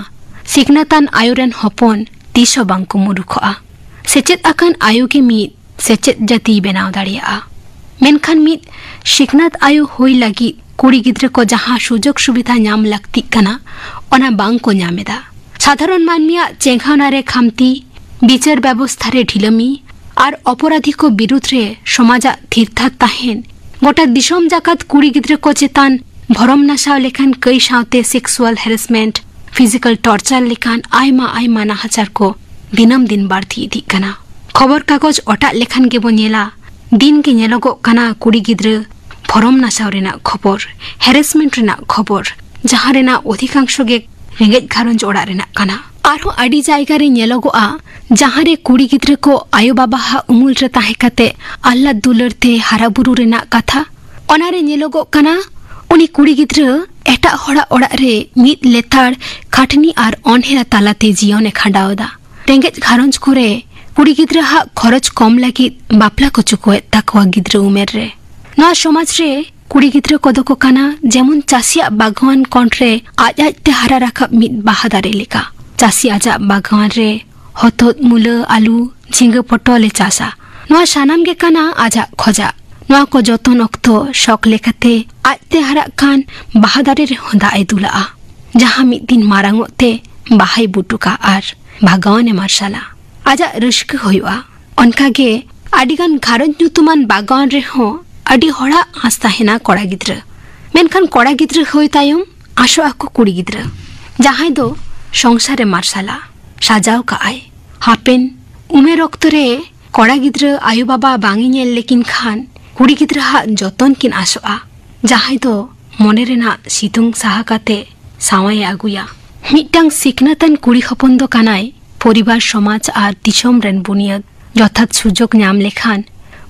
ᱥᱤᱠᱷᱱᱟᱹᱛᱟᱱ ᱟᱭᱳ ᱨᱮᱱ ᱦᱚᱯᱚᱱ ᱛᱤᱥ ᱦᱚᱸ ᱵᱟᱝ ᱠᱚ ᱢᱩᱨᱩᱠᱷᱚᱜᱼᱟ᱾ ᱥᱮᱪᱮᱫ ᱟᱠᱟᱱ ᱟᱭᱳ ᱜᱮ ᱢᱤᱫ ᱥᱮᱪᱮᱫ ᱡᱟᱹᱛᱤᱭ ᱵᱮᱱᱟᱣ ᱫᱟᱲᱮᱭᱟᱜᱼᱟ᱾ ᱢᱮᱱᱠᱷᱟᱱ ᱢᱤᱫ ᱥᱤᱠᱷᱱᱟᱹᱛ ᱟᱭᱳ ᱦᱩᱭ ᱞᱟᱹᱜᱤᱫ ᱠᱩᱲᱤ ᱜᱤᱫᱽᱨᱟᱹ ᱠᱚ ᱡᱟᱦᱟᱸ ᱥᱩᱡᱳᱜᱽ ᱥᱩᱵᱤᱫᱷᱟ ᱧᱟᱢ ᱞᱟᱹᱠᱛᱤᱜ ᱠᱟᱱᱟ, ᱚᱱᱟ ᱵᱟᱝ ᱠᱚ ᱧᱟᱢ ᱮᱫᱟ᱾ ᱥᱟᱫᱷᱟᱨᱚᱱ ᱢᱟᱹᱱᱢᱤᱭᱟᱜ ᱪᱮᱸᱜᱷᱟᱣᱱᱟ ᱨᱮ ᱠᱷᱟᱢᱛᱤ, ᱵᱤᱪᱟᱹᱨ ᱵᱮᱵᱚᱥᱛᱷᱟ ᱨᱮ ᱰᱷᱤᱞᱟᱹᱢᱤ ᱟᱨ ᱚᱯᱚᱨᱟᱫᱷᱤ ᱠᱚ ᱵᱤᱨᱩᱫᱷ ᱨᱮ ᱥᱚᱢᱟᱡᱟᱜ ᱛᱷᱤᱨ ᱛᱷᱟᱨ ᱛᱟᱦᱮᱱ, ᱜᱚᱴᱟ ᱫᱤᱥᱚᱢ ᱡᱟᱠᱟᱛ ᱠᱩᱲᱤ ᱜᱤᱫᱽᱨᱟᱹ ᱠᱚ ᱪᱮᱛᱟᱱ ᱵᱷᱚᱨᱚᱢ ᱱᱟᱥᱟᱣ ᱞᱮᱠᱟᱱ ᱠᱟᱹᱭ ᱥᱟᱶᱛᱮ ᱥᱮᱠᱥᱩᱣᱟᱞ ᱦᱮᱨᱮᱥᱢᱮᱱᱴ, ᱯᱷᱤᱡᱤᱠᱟᱞ ᱴᱚᱨᱪᱟᱨ ᱞᱮᱠᱟᱱ ᱟᱭᱢᱟ ᱟᱭᱢᱟ ᱱᱟᱦᱟᱪᱟᱨ ᱠᱚ ᱫᱤᱱᱟᱹᱢ ᱫᱤᱱ ᱵᱟᱹᱲᱛᱤ ᱤᱫᱤᱜ ᱠᱟᱱᱟ᱾ ᱠᱷᱚᱵᱚᱨ ᱠᱟᱜᱚᱡᱽ ᱚᱴᱟᱜ ᱞᱮᱠᱷᱟᱱ ᱜᱮᱵᱚ ᱧᱮᱞᱟ, ᱫᱤᱱ ᱜᱮ ᱧᱮᱞᱚᱜᱚᱜ ᱠᱟᱱᱟ ᱠᱩᱲᱤ ᱜᱤᱫᱽᱨᱟᱹ ᱵᱷᱚᱨᱚᱢ ᱱᱟᱥᱟᱣ ᱨᱮᱱᱟᱜ ᱠᱷᱚᱵᱚᱨ, ᱦᱮᱨᱮᱥᱢᱮᱱᱴ ᱨᱮᱱᱟᱜ ᱠᱷᱚᱵᱚᱨ, ᱡᱟᱦᱟᱸ ᱨᱮᱱᱟᱜ ᱚᱫᱷᱤᱠᱟᱝᱥᱚ ᱜᱮ ᱨᱮᱸᱜᱮᱡ ᱜᱷᱟᱨᱚᱸᱡᱽ ᱚᱲᱟᱜ ᱨᱮᱱᱟᱜ ᱠᱟᱱᱟ᱾ ᱟᱨᱦᱚᱸ ᱟᱹᱰᱤ ᱡᱟᱭᱜᱟ ᱨᱮ ᱧᱮᱞᱚᱜᱚᱜᱼᱟ, ᱡᱟᱦᱟᱸ ᱨᱮ ᱠᱩᱲᱤ ᱜᱤᱫᱽᱨᱟᱹ ᱠᱚ ᱟᱭᱳ ᱵᱟᱵᱟᱣᱟᱜ ᱩᱢᱩᱞ ᱨᱮ ᱛᱟᱦᱮᱸ ᱠᱟᱛᱮ ᱟᱦᱞᱟᱫ ᱫᱩᱞᱟᱹᱲ ᱛᱮ ᱦᱟᱨᱟ ᱵᱩᱨᱩ ᱨᱮᱱᱟᱜ ᱠᱟᱛᱷᱟ, ᱚᱱᱟ ᱨᱮ ᱧᱮᱞᱚᱜᱚᱜ ᱠᱟᱱᱟ ᱩᱱᱤ ᱠᱩᱲᱤ ᱜᱤᱫᱽᱨᱟᱹ ᱮᱴᱟᱜ ᱦᱚᱲᱟᱜ ᱚᱲᱟᱜ ᱨᱮ ᱢᱤᱫ ᱞᱮᱛᱟᱲ ᱠᱷᱟᱹᱴᱱᱤ ᱟᱨ ᱚᱱᱦᱮᱞᱟ ᱛᱟᱞᱟᱛᱮ ᱡᱤᱭᱚᱱ ᱮ ᱠᱷᱟᱸᱰᱟᱣ ᱮᱫᱟ᱾ ᱨᱮᱸᱜᱮᱡ ᱜᱷᱟᱨᱚᱸᱡᱽ ᱠᱚᱨᱮ ᱠᱩᱲᱤ ᱜᱤᱫᱽᱨᱟᱹᱣᱟᱜ ᱠᱷᱚᱨᱚᱪ ᱠᱚᱢ ᱞᱟᱹᱜᱤᱫ ᱵᱟᱯᱞᱟ ᱠᱚ ᱪᱩᱠᱩᱣᱮᱫ ᱛᱟᱠᱚᱣᱟ ᱜᱤᱫᱽᱨᱟᱹ ᱩᱢᱮᱨ ᱨᱮ᱾ ᱱᱚᱣᱟ ᱥᱚᱢᱟᱡᱽ ᱨᱮ ᱠᱩᱲᱤ ᱜᱤᱫᱽᱨᱟᱹ ᱠᱚᱫᱚ ᱠᱚ ᱠᱟᱱᱟ ᱡᱮᱢᱚᱱ ᱪᱟᱹᱥᱤᱭᱟᱜ ᱵᱟᱜᱽᱣᱟᱱ ᱠᱚᱸᱰ ᱨᱮ ᱟᱡ ᱟᱡ ᱛᱮ ᱦᱟᱨᱟ ᱨᱟᱠᱟᱵ ᱢᱤᱫ ᱵᱟᱦᱟ ᱫᱟᱨᱮ ᱞᱮᱠᱟ᱾ ᱪᱟᱹᱥᱤ ᱟᱡᱟᱜ ᱵᱟᱜᱽᱣᱟᱱ ᱨᱮ ᱦᱚᱛᱚᱫ, ᱢᱩᱞᱟᱹ, ᱟᱹᱞᱩ, ᱡᱷᱤᱸᱜᱟᱹ, ᱯᱚᱴᱚᱞ ᱮ ᱪᱟᱥᱟ᱾ ᱱᱚᱣᱟ ᱥᱟᱱᱟᱢ ᱜᱮ ᱠᱟᱱᱟ ᱟᱡᱟᱜ ᱠᱷᱚᱡᱟᱜ᱾ ᱱᱚᱣᱟ ᱠᱚ ᱡᱚᱛᱚᱱ ᱚᱠᱛᱚ ᱥᱚᱠ ᱞᱮᱠᱟᱛᱮ ᱟᱡᱛᱮ ᱦᱟᱨᱟᱜ ᱠᱟᱱ ᱵᱟᱦᱟ ᱫᱟᱨᱮ ᱨᱮᱦᱚᱸ ᱫᱟᱜ ᱮ ᱫᱩᱞᱟᱜᱼᱟ, ᱡᱟᱦᱟᱸ ᱢᱤᱫ ᱫᱤᱱ ᱢᱟᱨᱟᱝᱚᱜ ᱛᱮ ᱵᱟᱦᱟᱭ ᱵᱩᱴᱩᱠᱟ ᱟᱨ ᱵᱟᱜᱟᱣᱟᱱ ᱮ ᱢᱟᱨᱥᱟᱞᱟ᱾ ᱟᱡᱟᱜ ᱨᱟᱹᱥᱠᱟᱹ ᱦᱩᱭᱩᱜᱼᱟ᱾ ᱚᱱᱠᱟᱜᱮ ᱟᱹᱰᱤᱜᱟᱱ ᱜᱷᱟᱨᱚᱸᱡᱽ ᱧᱩᱛᱩᱢᱟᱱ ᱵᱟᱜᱟᱣᱟᱱ ᱨᱮᱦᱚᱸ ᱟᱹᱰᱤ ᱦᱚᱲᱟᱜ ᱟᱸᱥ ᱛᱟᱦᱮᱱᱟ ᱠᱚᱲᱟ ᱜᱤᱫᱽᱨᱟᱹ᱾ ᱢᱮᱱᱠᱷᱟᱱ ᱠᱚᱲᱟ ᱜᱤᱫᱽᱨᱟᱹ ᱦᱩᱭ ᱛᱟᱭᱚᱢ ᱟᱥᱚᱜ ᱟᱠᱚ ᱠᱩᱲᱤ ᱜᱤᱫᱽᱨᱟᱹ, ᱡᱟᱦᱟᱸᱭ ᱫᱚ ᱥᱚᱝᱥᱟᱨ ᱮ ᱢᱟᱨᱥᱟᱞᱟ᱾ ᱥᱟᱡᱟᱣ ᱠᱟᱜᱼᱟᱭ᱾ ᱦᱟᱯᱮᱱ ᱩᱢᱮᱨ ᱚᱠᱛᱚ ᱨᱮ ᱠᱚᱲᱟ ᱜᱤᱫᱽᱨᱟᱹ ᱟᱭᱳ ᱵᱟᱵᱟ ᱵᱟᱝ ᱮ ᱧᱮᱞ ᱞᱮᱠᱤᱱ ᱠᱷᱟᱱ ᱠᱩᱲᱤ ᱜᱤᱫᱽᱨᱟᱹ ᱦᱟᱜ ᱡᱚᱛᱚᱱ ᱠᱤᱱ ᱟᱥᱚᱜᱼᱟ, ᱡᱟᱦᱟᱸᱭ ᱫᱚ ᱢᱚᱱᱮ ᱨᱮᱱᱟᱜ ᱥᱤᱛᱩᱝ ᱥᱟᱦᱟ ᱠᱟᱛᱮ ᱥᱟᱶᱟᱭᱮ ᱟᱹᱜᱩᱭᱟ᱾ ᱢᱤᱫᱴᱟᱝ ᱥᱤᱠᱷᱱᱟᱹᱛᱟᱱ ᱠᱩᱲᱤ ᱦᱚᱯᱚᱱ ᱫᱚ ᱠᱟᱱᱟᱭ ᱯᱚᱨᱤᱵᱟᱨ, ᱥᱚᱢᱟᱡᱽ ᱟᱨ ᱫᱤᱥᱚᱢ ᱨᱮᱱ ᱵᱩᱱᱤᱭᱟᱹᱫ᱾ ᱡᱚᱛᱷᱟᱛ ᱥᱩᱡᱳᱜᱽ ᱧᱟᱢ ᱞᱮᱠᱷᱟᱱ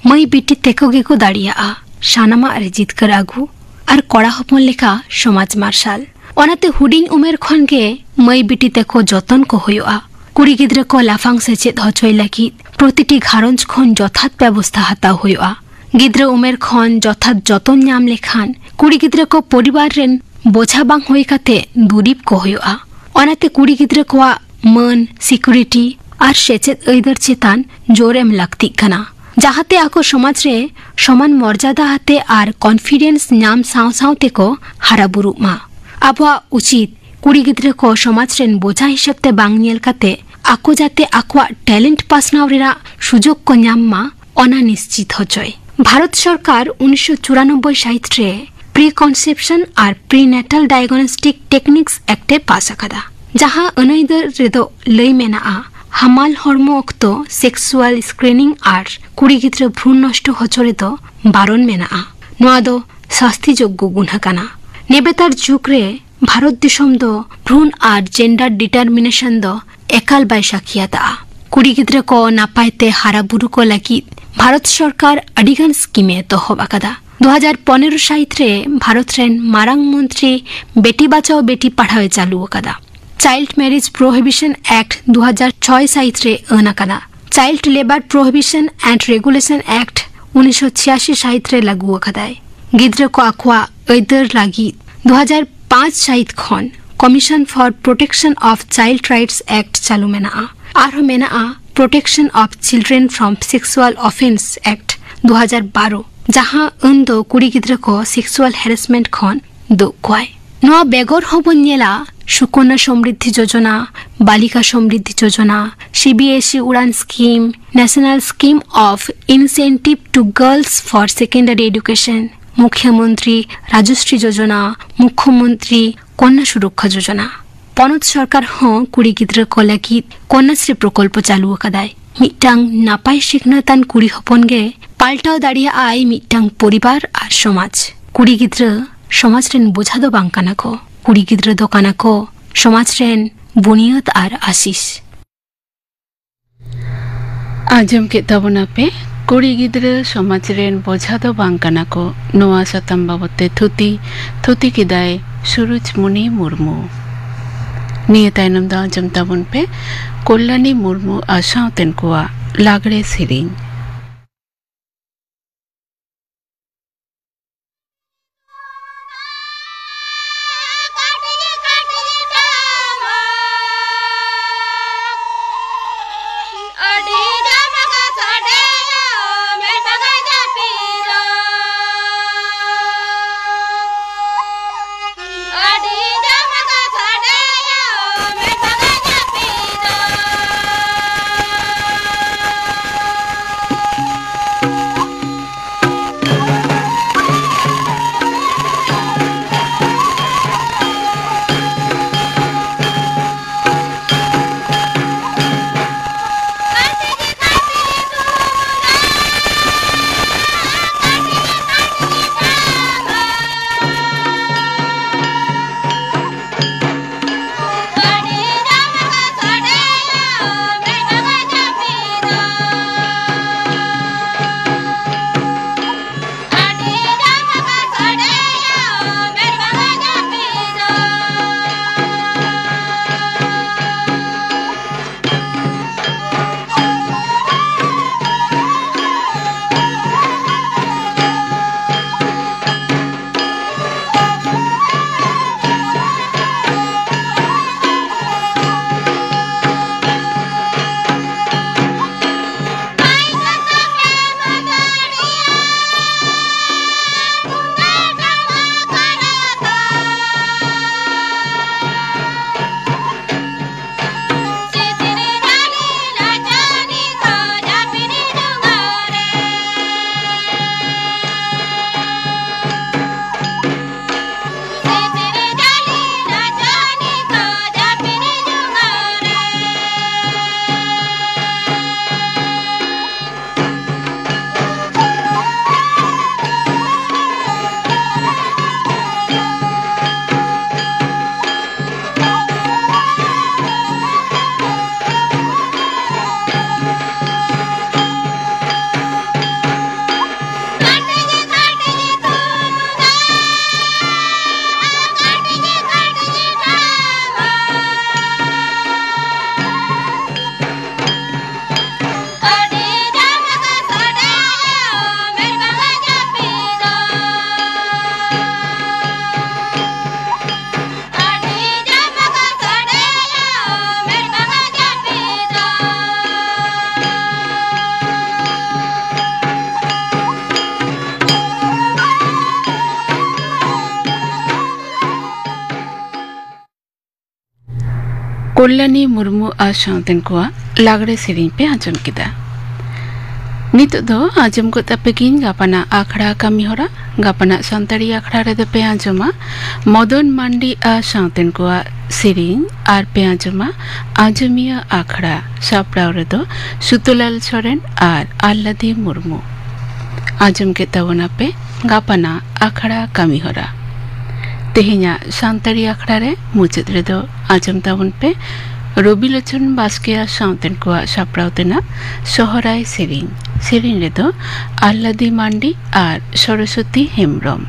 ᱢᱟᱹᱭ ᱵᱤᱴᱤ ᱛᱮᱠᱚ ᱜᱮᱠᱚ ᱫᱟᱲᱮᱭᱟᱜᱼᱟ ᱥᱟᱱᱟᱢᱟᱜ ᱨᱮ ᱡᱤᱛᱠᱟᱹᱨ ᱟᱹᱜᱩ ᱟᱨ ᱠᱚᱲᱟ ᱦᱚᱯᱚᱱ ᱞᱮᱠᱟ ᱥᱚᱢᱟᱡᱽ ᱢᱟᱨᱥᱟᱞ᱾ ᱚᱱᱟᱛᱮ ᱦᱩᱰᱤᱧ ᱩᱢᱮᱨ ᱠᱷᱚᱱ ᱜᱮ ᱢᱟᱹᱭ ᱵᱤᱴᱤ ᱛᱮᱠᱚ ᱡᱚᱛᱚᱱ ᱠᱚ ᱦᱩᱭᱩᱜᱼᱟ᱾ ᱠᱩᱲᱤ ᱜᱤᱫᱽᱨᱟᱹ ᱠᱚ ᱞᱟᱯᱷᱟᱝ ᱥᱮᱪᱮᱫ ᱦᱚᱪᱚᱭ ᱞᱟᱹᱜᱤᱫ ᱯᱨᱚᱛᱤᱴᱤ ᱜᱷᱟᱨᱚᱸᱡᱽ ᱠᱷᱚᱱ ᱡᱚᱛᱷᱟᱛ ᱵᱮᱵᱚᱥᱛᱷᱟ ᱦᱟᱛᱟᱣ ᱦᱩᱭᱩᱜᱼᱟ᱾ ᱜᱤᱫᱽᱨᱟᱹ ᱩᱢᱮᱨ ᱠᱷᱚᱱ ᱡᱚᱛᱷᱟᱛ ᱡᱚᱛᱚᱱ ᱧᱟᱢ ᱞᱮᱠᱷᱟᱱ ᱠᱩᱲᱤ ᱜᱤᱫᱽᱨᱟᱹ ᱠᱚ ᱯᱚᱨᱤᱵᱟᱨ ᱨᱮᱱ ᱵᱚᱡᱷᱟ ᱵᱟᱝ ᱦᱩᱭ ᱠᱟᱛᱮ ᱫᱩᱨᱤᱵ ᱠᱚ ᱦᱩᱭᱩᱜᱼᱟ᱾ ᱚᱱᱟᱛᱮ ᱠᱩᱲᱤ ᱜᱤᱫᱽᱨᱟᱹ ᱠᱚᱣᱟᱜ ᱢᱟᱹᱱ, ᱥᱤᱠᱩᱨᱤᱴᱤ ᱟᱨ ᱥᱮᱪᱮᱫ ᱟᱹᱭᱫᱟᱹᱨ ᱪᱮᱛᱟᱱ ᱡᱳᱨ ᱮᱢ ᱞᱟᱹᱠᱛᱤᱜ ᱠᱟᱱᱟ, ᱡᱟᱦᱟᱸᱛᱮ ᱟᱠᱚ ᱥᱚᱢᱟᱡᱽ ᱨᱮ ᱥᱚᱢᱟᱱ ᱢᱚᱨᱡᱟᱫᱟ ᱟᱛᱮ ᱟᱨ ᱠᱚᱱᱯᱷᱤᱰᱮᱱᱥ ᱧᱟᱢ ᱥᱟᱶ ᱥᱟᱶ ᱛᱮᱠᱚ ᱦᱟᱨᱟ ᱵᱩᱨᱩᱜ ᱢᱟ᱾ ᱟᱵᱚᱣᱟᱜ ᱩᱪᱤᱛ ᱠᱩᱲᱤ ᱜᱤᱫᱽᱨᱟᱹ ᱠᱚ ᱥᱚᱢᱟᱡᱽ ᱨᱮᱱ ᱵᱚᱡᱷᱟ ᱦᱤᱥᱟᱹᱵ ᱛᱮ ᱵᱟᱝ ᱧᱮᱞ ᱠᱟᱛᱮ ᱟᱠᱚ ᱡᱟᱛᱮ ᱟᱠᱚᱣᱟᱜ ᱴᱮᱞᱮᱱᱴ ᱯᱟᱥᱱᱟᱣ ᱨᱮᱱᱟᱜ ᱥᱩᱡᱳᱜᱽ ᱠᱚ ᱧᱟᱢ ᱢᱟ, ᱚᱱᱟ ᱱᱤᱥᱪᱤᱛ ᱦᱚᱪᱚᱭ᱾ ᱵᱷᱟᱨᱚᱛ ᱥᱚᱨᱠᱟᱨ ᱩᱱᱤᱥᱥᱚ ᱪᱩᱨᱟᱱᱚᱵᱵᱳᱭ ᱥᱟᱹᱦᱤᱛ ᱨᱮ ᱯᱨᱤ ᱠᱚᱱᱥᱮᱯᱥᱚᱱ ᱟᱨ ᱯᱨᱤ ᱱᱮᱴᱟᱞ ᱰᱟᱭᱜᱱᱚᱥᱴᱤᱠ ᱴᱮᱠᱱᱤᱠᱥ ᱮᱠᱴ ᱮ ᱯᱟᱥ ᱟᱠᱟᱫᱟ, ᱡᱟᱦᱟᱸ ᱟᱹᱱᱟᱹᱭᱫᱟᱹᱨ ᱨᱮᱫᱚ ᱞᱟᱹᱭ ᱢᱮᱱᱟᱜᱼᱟ, ᱦᱟᱢᱟᱞ ᱦᱚᱲᱢᱚ ᱚᱠᱛᱚ ᱥᱮᱠᱥᱩᱣᱟᱞ ᱥᱠᱨᱤᱱᱤᱝ ᱟᱨ ᱠᱩᱲᱤ ᱜᱤᱫᱽᱨᱟᱹ ᱵᱷᱨᱩᱱ ᱱᱚᱥᱴᱚ ᱦᱚᱪᱚ ᱨᱮᱫᱚ ᱵᱟᱨᱚᱱ ᱢᱮᱱᱟᱜᱼᱟ᱾ ᱱᱚᱣᱟ ᱫᱚ ᱥᱟᱥᱛᱤ ᱡᱳᱜᱽᱜᱚ ᱜᱩᱱᱦᱟᱹ ᱠᱟᱱᱟ᱾ ᱱᱮᱵᱮᱛᱟᱨ ᱡᱩᱜᱽ ᱨᱮ ᱵᱷᱟᱨᱚᱛ ᱫᱤᱥᱚᱢ ᱫᱚ ᱵᱷᱨᱩᱱ ᱟᱨ ᱡᱮᱱᱰᱟᱨ ᱰᱤᱴᱟᱨᱢᱤᱱᱮᱥᱚᱱ ᱫᱚ ᱮᱠᱟᱞ ᱵᱟᱭ ᱥᱟᱹᱠᱷᱤᱭᱟᱛᱟᱜᱼᱟ᱾ ᱠᱩᱲᱤ ᱜᱤᱫᱽᱨᱟᱹ ᱠᱚ ᱱᱟᱯᱟᱭ ᱛᱮ ᱦᱟᱨᱟ ᱵᱩᱨᱩ ᱠᱚ ᱞᱟᱹᱜᱤᱫ ᱵᱷᱟᱨᱚᱛ ᱥᱚᱨᱠᱟᱨ ᱟᱹᱰᱤᱜᱟᱱ ᱥᱠᱤᱢ ᱮ ᱮᱛᱚᱦᱚᱵ ᱟᱠᱟᱫᱟ᱾ ᱫᱩ ᱦᱟᱡᱟᱨ ᱯᱚᱱᱮᱨᱚ ᱥᱟᱹᱦᱤᱛ ᱨᱮ ᱵᱷᱟᱨᱚᱛ ᱨᱮᱱ ᱢᱟᱨᱟᱝ ᱢᱚᱱᱛᱨᱤ ᱵᱮᱴᱤ ᱵᱟᱪᱟᱣ ᱵᱮᱴᱤ ᱯᱟᱲᱦᱟᱣ ᱮ ᱪᱟᱹᱞᱩ ᱟᱠᱟᱫᱟ᱾ ᱪᱟᱭᱤᱞᱰ ᱢᱮᱨᱤᱡᱽ ᱯᱨᱳᱦᱤᱵᱤᱥᱚᱱ ᱮᱠᱴ ᱫᱩ ᱦᱟᱡᱟᱨ ᱪᱷᱚᱭ ᱥᱟᱹᱦᱤᱛ ᱨᱮ ᱟᱹᱱ ᱟᱠᱟᱱᱟ᱾ Child labour prohibition and regulation act ᱩᱱᱤᱥᱥᱚ ᱪᱷᱤᱭᱟᱥᱤ ᱥᱟᱹᱦᱤᱛ ᱨᱮ ᱞᱟᱹᱜᱩ ᱟᱠᱟᱫᱟᱭ᱾ ᱜᱤᱫᱽᱨᱟᱹ ᱠᱚ ᱟᱠᱚᱣᱟᱜ ᱟᱹᱭᱫᱟᱹᱨ ᱞᱟᱹᱜᱤᱫ ᱫᱩ ᱦᱟᱡᱟᱨ ᱯᱟᱸᱪ ᱥᱟᱹᱦᱤᱛ ᱠᱷᱚᱱ commission for protection of child rights act ᱪᱟᱹᱞᱩ ᱢᱮᱱᱟᱜᱼᱟ᱾ ᱟᱨᱦᱚᱸ ᱢᱮᱱᱟᱜᱼᱟ protection of children from sexual offences act ᱫᱩ ᱦᱟᱡᱟᱨ ᱵᱟᱨᱚ, ᱡᱟᱦᱟᱸ ᱟᱹᱱ ᱫᱚ ᱠᱩᱲᱤ ᱜᱤᱫᱽᱨᱟᱹ ᱠᱚ ᱥᱮᱠᱥᱩᱣᱟᱞ ᱦᱮᱨᱮᱥᱢᱮᱱᱴ ᱠᱷᱚᱱ ᱫᱩᱜ ᱠᱚᱣᱟᱭ᱾ ᱱᱚᱣᱟ ᱵᱮᱜᱚᱨ ᱦᱚᱸᱵᱚᱱ ᱧᱮᱞᱟ ᱥᱩᱠᱚᱱᱱᱟ ᱥᱚᱢᱨᱤᱫᱷᱤ ᱡᱳᱡᱚᱱᱟ, ᱵᱟᱞᱤᱠᱟ ᱥᱚᱢᱨᱤᱫᱷᱤ ᱡᱳᱡᱚᱱᱟ, C B S E Udaan scheme, national scheme of incentive to girls for secondary education, ᱢᱩᱠᱷᱭᱚᱢᱚᱱᱛᱨᱤ ᱨᱟᱡᱚᱥᱨᱤ ᱡᱳᱡᱚᱱᱟ, ᱢᱩᱠᱷᱭᱚᱢᱚᱱᱛᱨᱤ ᱠᱚᱱᱱᱟ ᱥᱩᱨᱚᱠᱠᱷᱟ ᱡᱳᱡᱚᱱᱟ᱾ ᱯᱚᱱᱚᱛ ᱥᱚᱨᱠᱟᱨ ᱦᱚᱸ ᱠᱩᱲᱤ ᱜᱤᱫᱽᱨᱟᱹ ᱠᱚ ᱞᱟᱹᱜᱤᱫ ᱠᱚᱱᱱᱟᱥᱨᱤ ᱯᱨᱚᱠᱚᱞᱯᱚ ᱪᱟᱹᱞᱩ ᱟᱠᱟᱫᱟᱭ᱾ ᱢᱤᱫᱴᱟᱝ ᱱᱟᱯᱟᱭ ᱥᱤᱠᱷᱱᱟᱹᱛᱟᱱ ᱠᱩᱲᱤ ᱦᱚᱯᱚᱱ ᱜᱮ ᱯᱟᱞᱴᱟᱣ ᱫᱟᱲᱮᱭᱟᱜᱼᱟᱭ ᱢᱤᱫᱴᱟᱝ ᱯᱚᱨᱤᱵᱟᱨ ᱟᱨ ᱥᱚᱢᱟᱡᱽ᱾ ᱠᱩᱲᱤ ᱜᱤᱫᱽᱨᱟᱹ ᱥᱚᱢᱟᱡᱽ ᱨᱮᱱ ᱵᱚᱡᱷᱟ ᱫᱚ ᱵᱟᱝ ᱠᱟᱱᱟ ᱠᱚ᱾ ᱠᱩᱲᱤ ᱜᱤᱫᱽᱨᱟᱹ ᱫᱚ ᱠᱟᱱᱟ ᱠᱚ ᱥᱚᱢᱟᱡᱽ ᱨᱮᱱ ᱵᱩᱱᱤᱭᱟᱹᱫ ᱟᱨ ᱟᱥᱤᱥ᱾ ᱟᱸᱡᱚᱢ ᱠᱮᱫ ᱛᱟᱵᱚᱱᱟᱯᱮ, ᱠᱩᱲᱤ ᱜᱤᱫᱽᱨᱟᱹ ᱥᱚᱢᱟᱡᱽ ᱨᱮᱱ ᱵᱚᱡᱷᱟ ᱫᱚ ᱵᱟᱝ ᱠᱟᱱᱟ ᱠᱚ᱾ ᱱᱚᱣᱟ ᱥᱟᱛᱟᱢ ᱵᱟᱵᱚᱛ ᱛᱮ ᱛᱷᱩᱛᱤ, ᱛᱷᱩᱛᱤ ᱠᱮᱫᱟᱭ ᱥᱩᱨᱩᱡᱽᱢᱩᱱᱤ ᱢᱩᱨᱢᱩ᱾ ᱱᱤᱭᱟᱹ ᱛᱟᱭᱱᱚᱢ ᱫᱚ ᱟᱸᱡᱚᱢ ᱛᱟᱵᱚᱱ ᱯᱮ ᱠᱚᱞᱞᱟᱱᱤ ᱢᱩᱨᱢᱩ ᱟᱨ ᱥᱟᱶᱛᱮᱱ ᱠᱚᱣᱟᱜ ᱞᱟᱜᱽᱲᱮ ᱥᱮᱨᱮᱧ᱾ ᱠᱚᱞᱞᱟᱱᱤ ᱢᱩᱨᱢᱩ ᱟᱨ ᱥᱟᱶᱛᱮᱱ ᱠᱚᱣᱟᱜ ᱞᱟᱜᱽᱲᱮ ᱥᱮᱨᱮᱧ ᱯᱮ ᱟᱸᱡᱚᱢ ᱠᱮᱫᱟ᱾ ᱱᱤᱛᱚᱜ ᱫᱚ ᱟᱸᱡᱚᱢ ᱜᱚᱫ ᱟᱯᱮ ᱜᱤᱧ ᱜᱟᱯᱟᱱᱟᱜ ᱟᱠᱷᱲᱟ ᱠᱟᱹᱢᱤ ᱦᱚᱨᱟ᱾ ᱜᱟᱯᱟᱱᱟᱜ ᱥᱟᱱᱛᱟᱲᱤ ᱟᱠᱷᱲᱟ ᱨᱮᱫᱚ ᱯᱮ ᱟᱸᱡᱚᱢᱟ ᱢᱚᱫᱚᱱ ᱢᱟᱱᱰᱤ ᱟᱨ ᱥᱟᱶᱛᱮᱱ ᱠᱚᱣᱟᱜ ᱥᱮᱨᱮᱧ, ᱟᱨ ᱯᱮ ᱟᱸᱡᱚᱢᱟ ᱟᱸᱡᱚᱢᱤᱭᱟᱹ ᱟᱠᱷᱲᱟ᱾ ᱥᱟᱯᱲᱟᱣ ᱨᱮᱫᱚ ᱥᱩᱛᱚᱞᱟᱞ ᱥᱚᱨᱮᱱ ᱟᱨ ᱟᱞᱞᱟᱫᱤ ᱢᱩᱨᱢᱩ᱾ ᱟᱸᱡᱚᱢ ᱠᱮᱫ ᱛᱟᱵᱚᱱᱟᱯᱮ ᱜᱟᱯᱟᱱᱟᱜ ᱟᱠᱷᱲᱟ ᱠᱟᱹᱢᱤ ᱦᱚᱨᱟ᱾ ᱛᱮᱦᱮᱧᱟᱜ ᱥᱟᱱᱛᱟᱲᱤ ᱟᱠᱷᱲᱟ ᱨᱮ ᱢᱩᱪᱟᱹᱫ ᱨᱮᱫᱚ ᱟᱸᱡᱚᱢ ᱛᱟᱵᱚᱱ ᱯᱮ ᱨᱚᱵᱤᱞᱳᱪᱚᱱ ᱵᱟᱥᱠᱮ ᱟᱨ ᱥᱟᱶᱛᱮᱱ ᱠᱚᱣᱟᱜ ᱥᱟᱯᱲᱟᱣ ᱛᱮᱱᱟᱜ ᱥᱚᱦᱚᱨᱟᱭ ᱥᱮᱨᱮᱧ᱾ ᱥᱮᱨᱮᱧ ᱨᱮᱫᱚ ᱟᱞᱞᱟᱫᱤ ᱢᱟᱱᱰᱤ ᱟᱨ ᱥᱚᱨᱚᱥᱚᱛᱤ ᱦᱮᱢᱵᱽᱨᱚᱢ᱾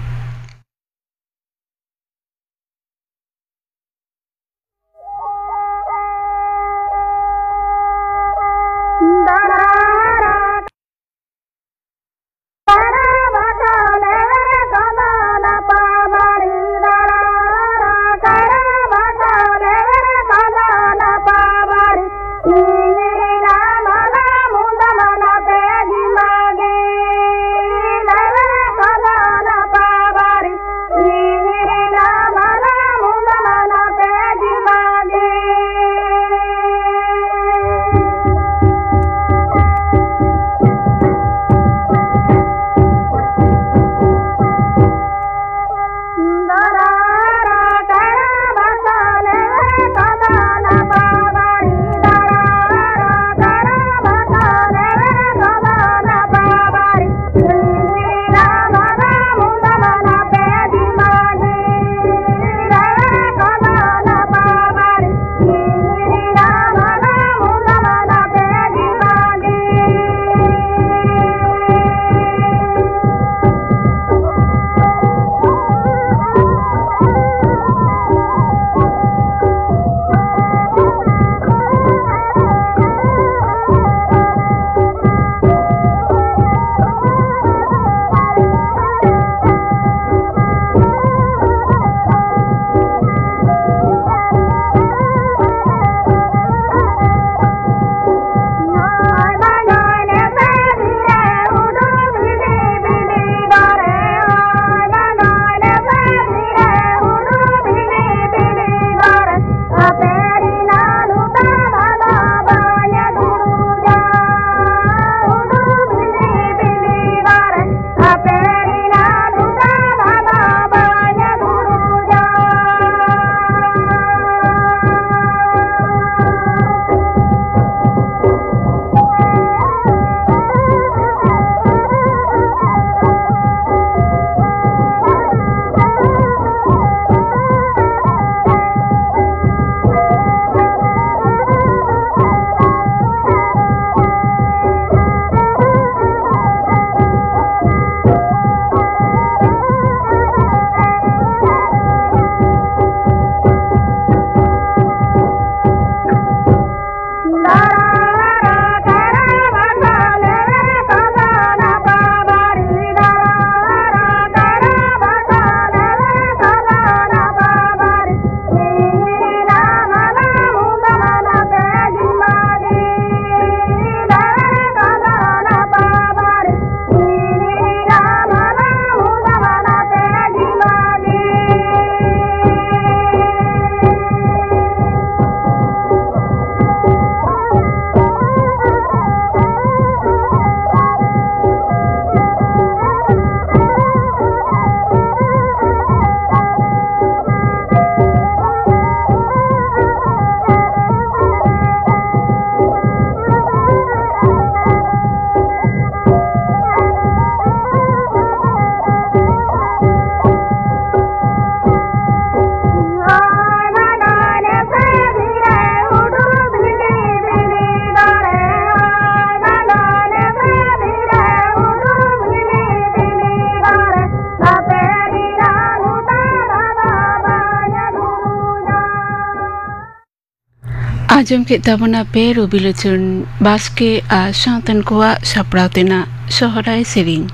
ᱟᱸᱡᱚᱢ ᱠᱮᱫ ᱛᱟᱵᱚᱱᱟ ᱯᱮ ᱨᱚᱵᱤᱞᱳᱪᱚᱱ ᱵᱟᱥᱠᱮ ᱟᱨ ᱥᱟᱶᱛᱮᱱ ᱠᱚᱣᱟᱜ ᱥᱟᱯᱲᱟᱣ ᱛᱮᱱᱟᱜ ᱥᱚᱦᱨᱟᱭ ᱥᱮᱨᱮᱧ᱾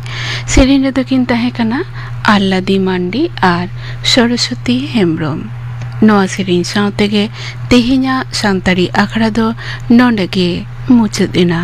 ᱥᱮᱨᱮᱧ ᱨᱮᱫᱚ ᱠᱤᱱ ᱛᱟᱦᱮᱸ ᱠᱟᱱᱟ ᱟᱞᱞᱟᱫᱤ ᱢᱟᱱᱰᱤ ᱟᱨ ᱥᱚᱨᱚᱥᱚᱛᱤ ᱦᱮᱢᱵᱨᱚᱢ᱾ ᱱᱚᱣᱟ ᱥᱮᱨᱮᱧ ᱥᱟᱶ ᱛᱮᱜᱮ ᱛᱮᱦᱮᱧᱟᱜ ᱥᱟᱱᱛᱟᱲᱤ ᱟᱠᱷᱲᱟ ᱫᱚ ᱱᱚᱰᱮ ᱜᱮ ᱢᱩᱪᱟᱹᱫ ᱮᱱᱟ᱾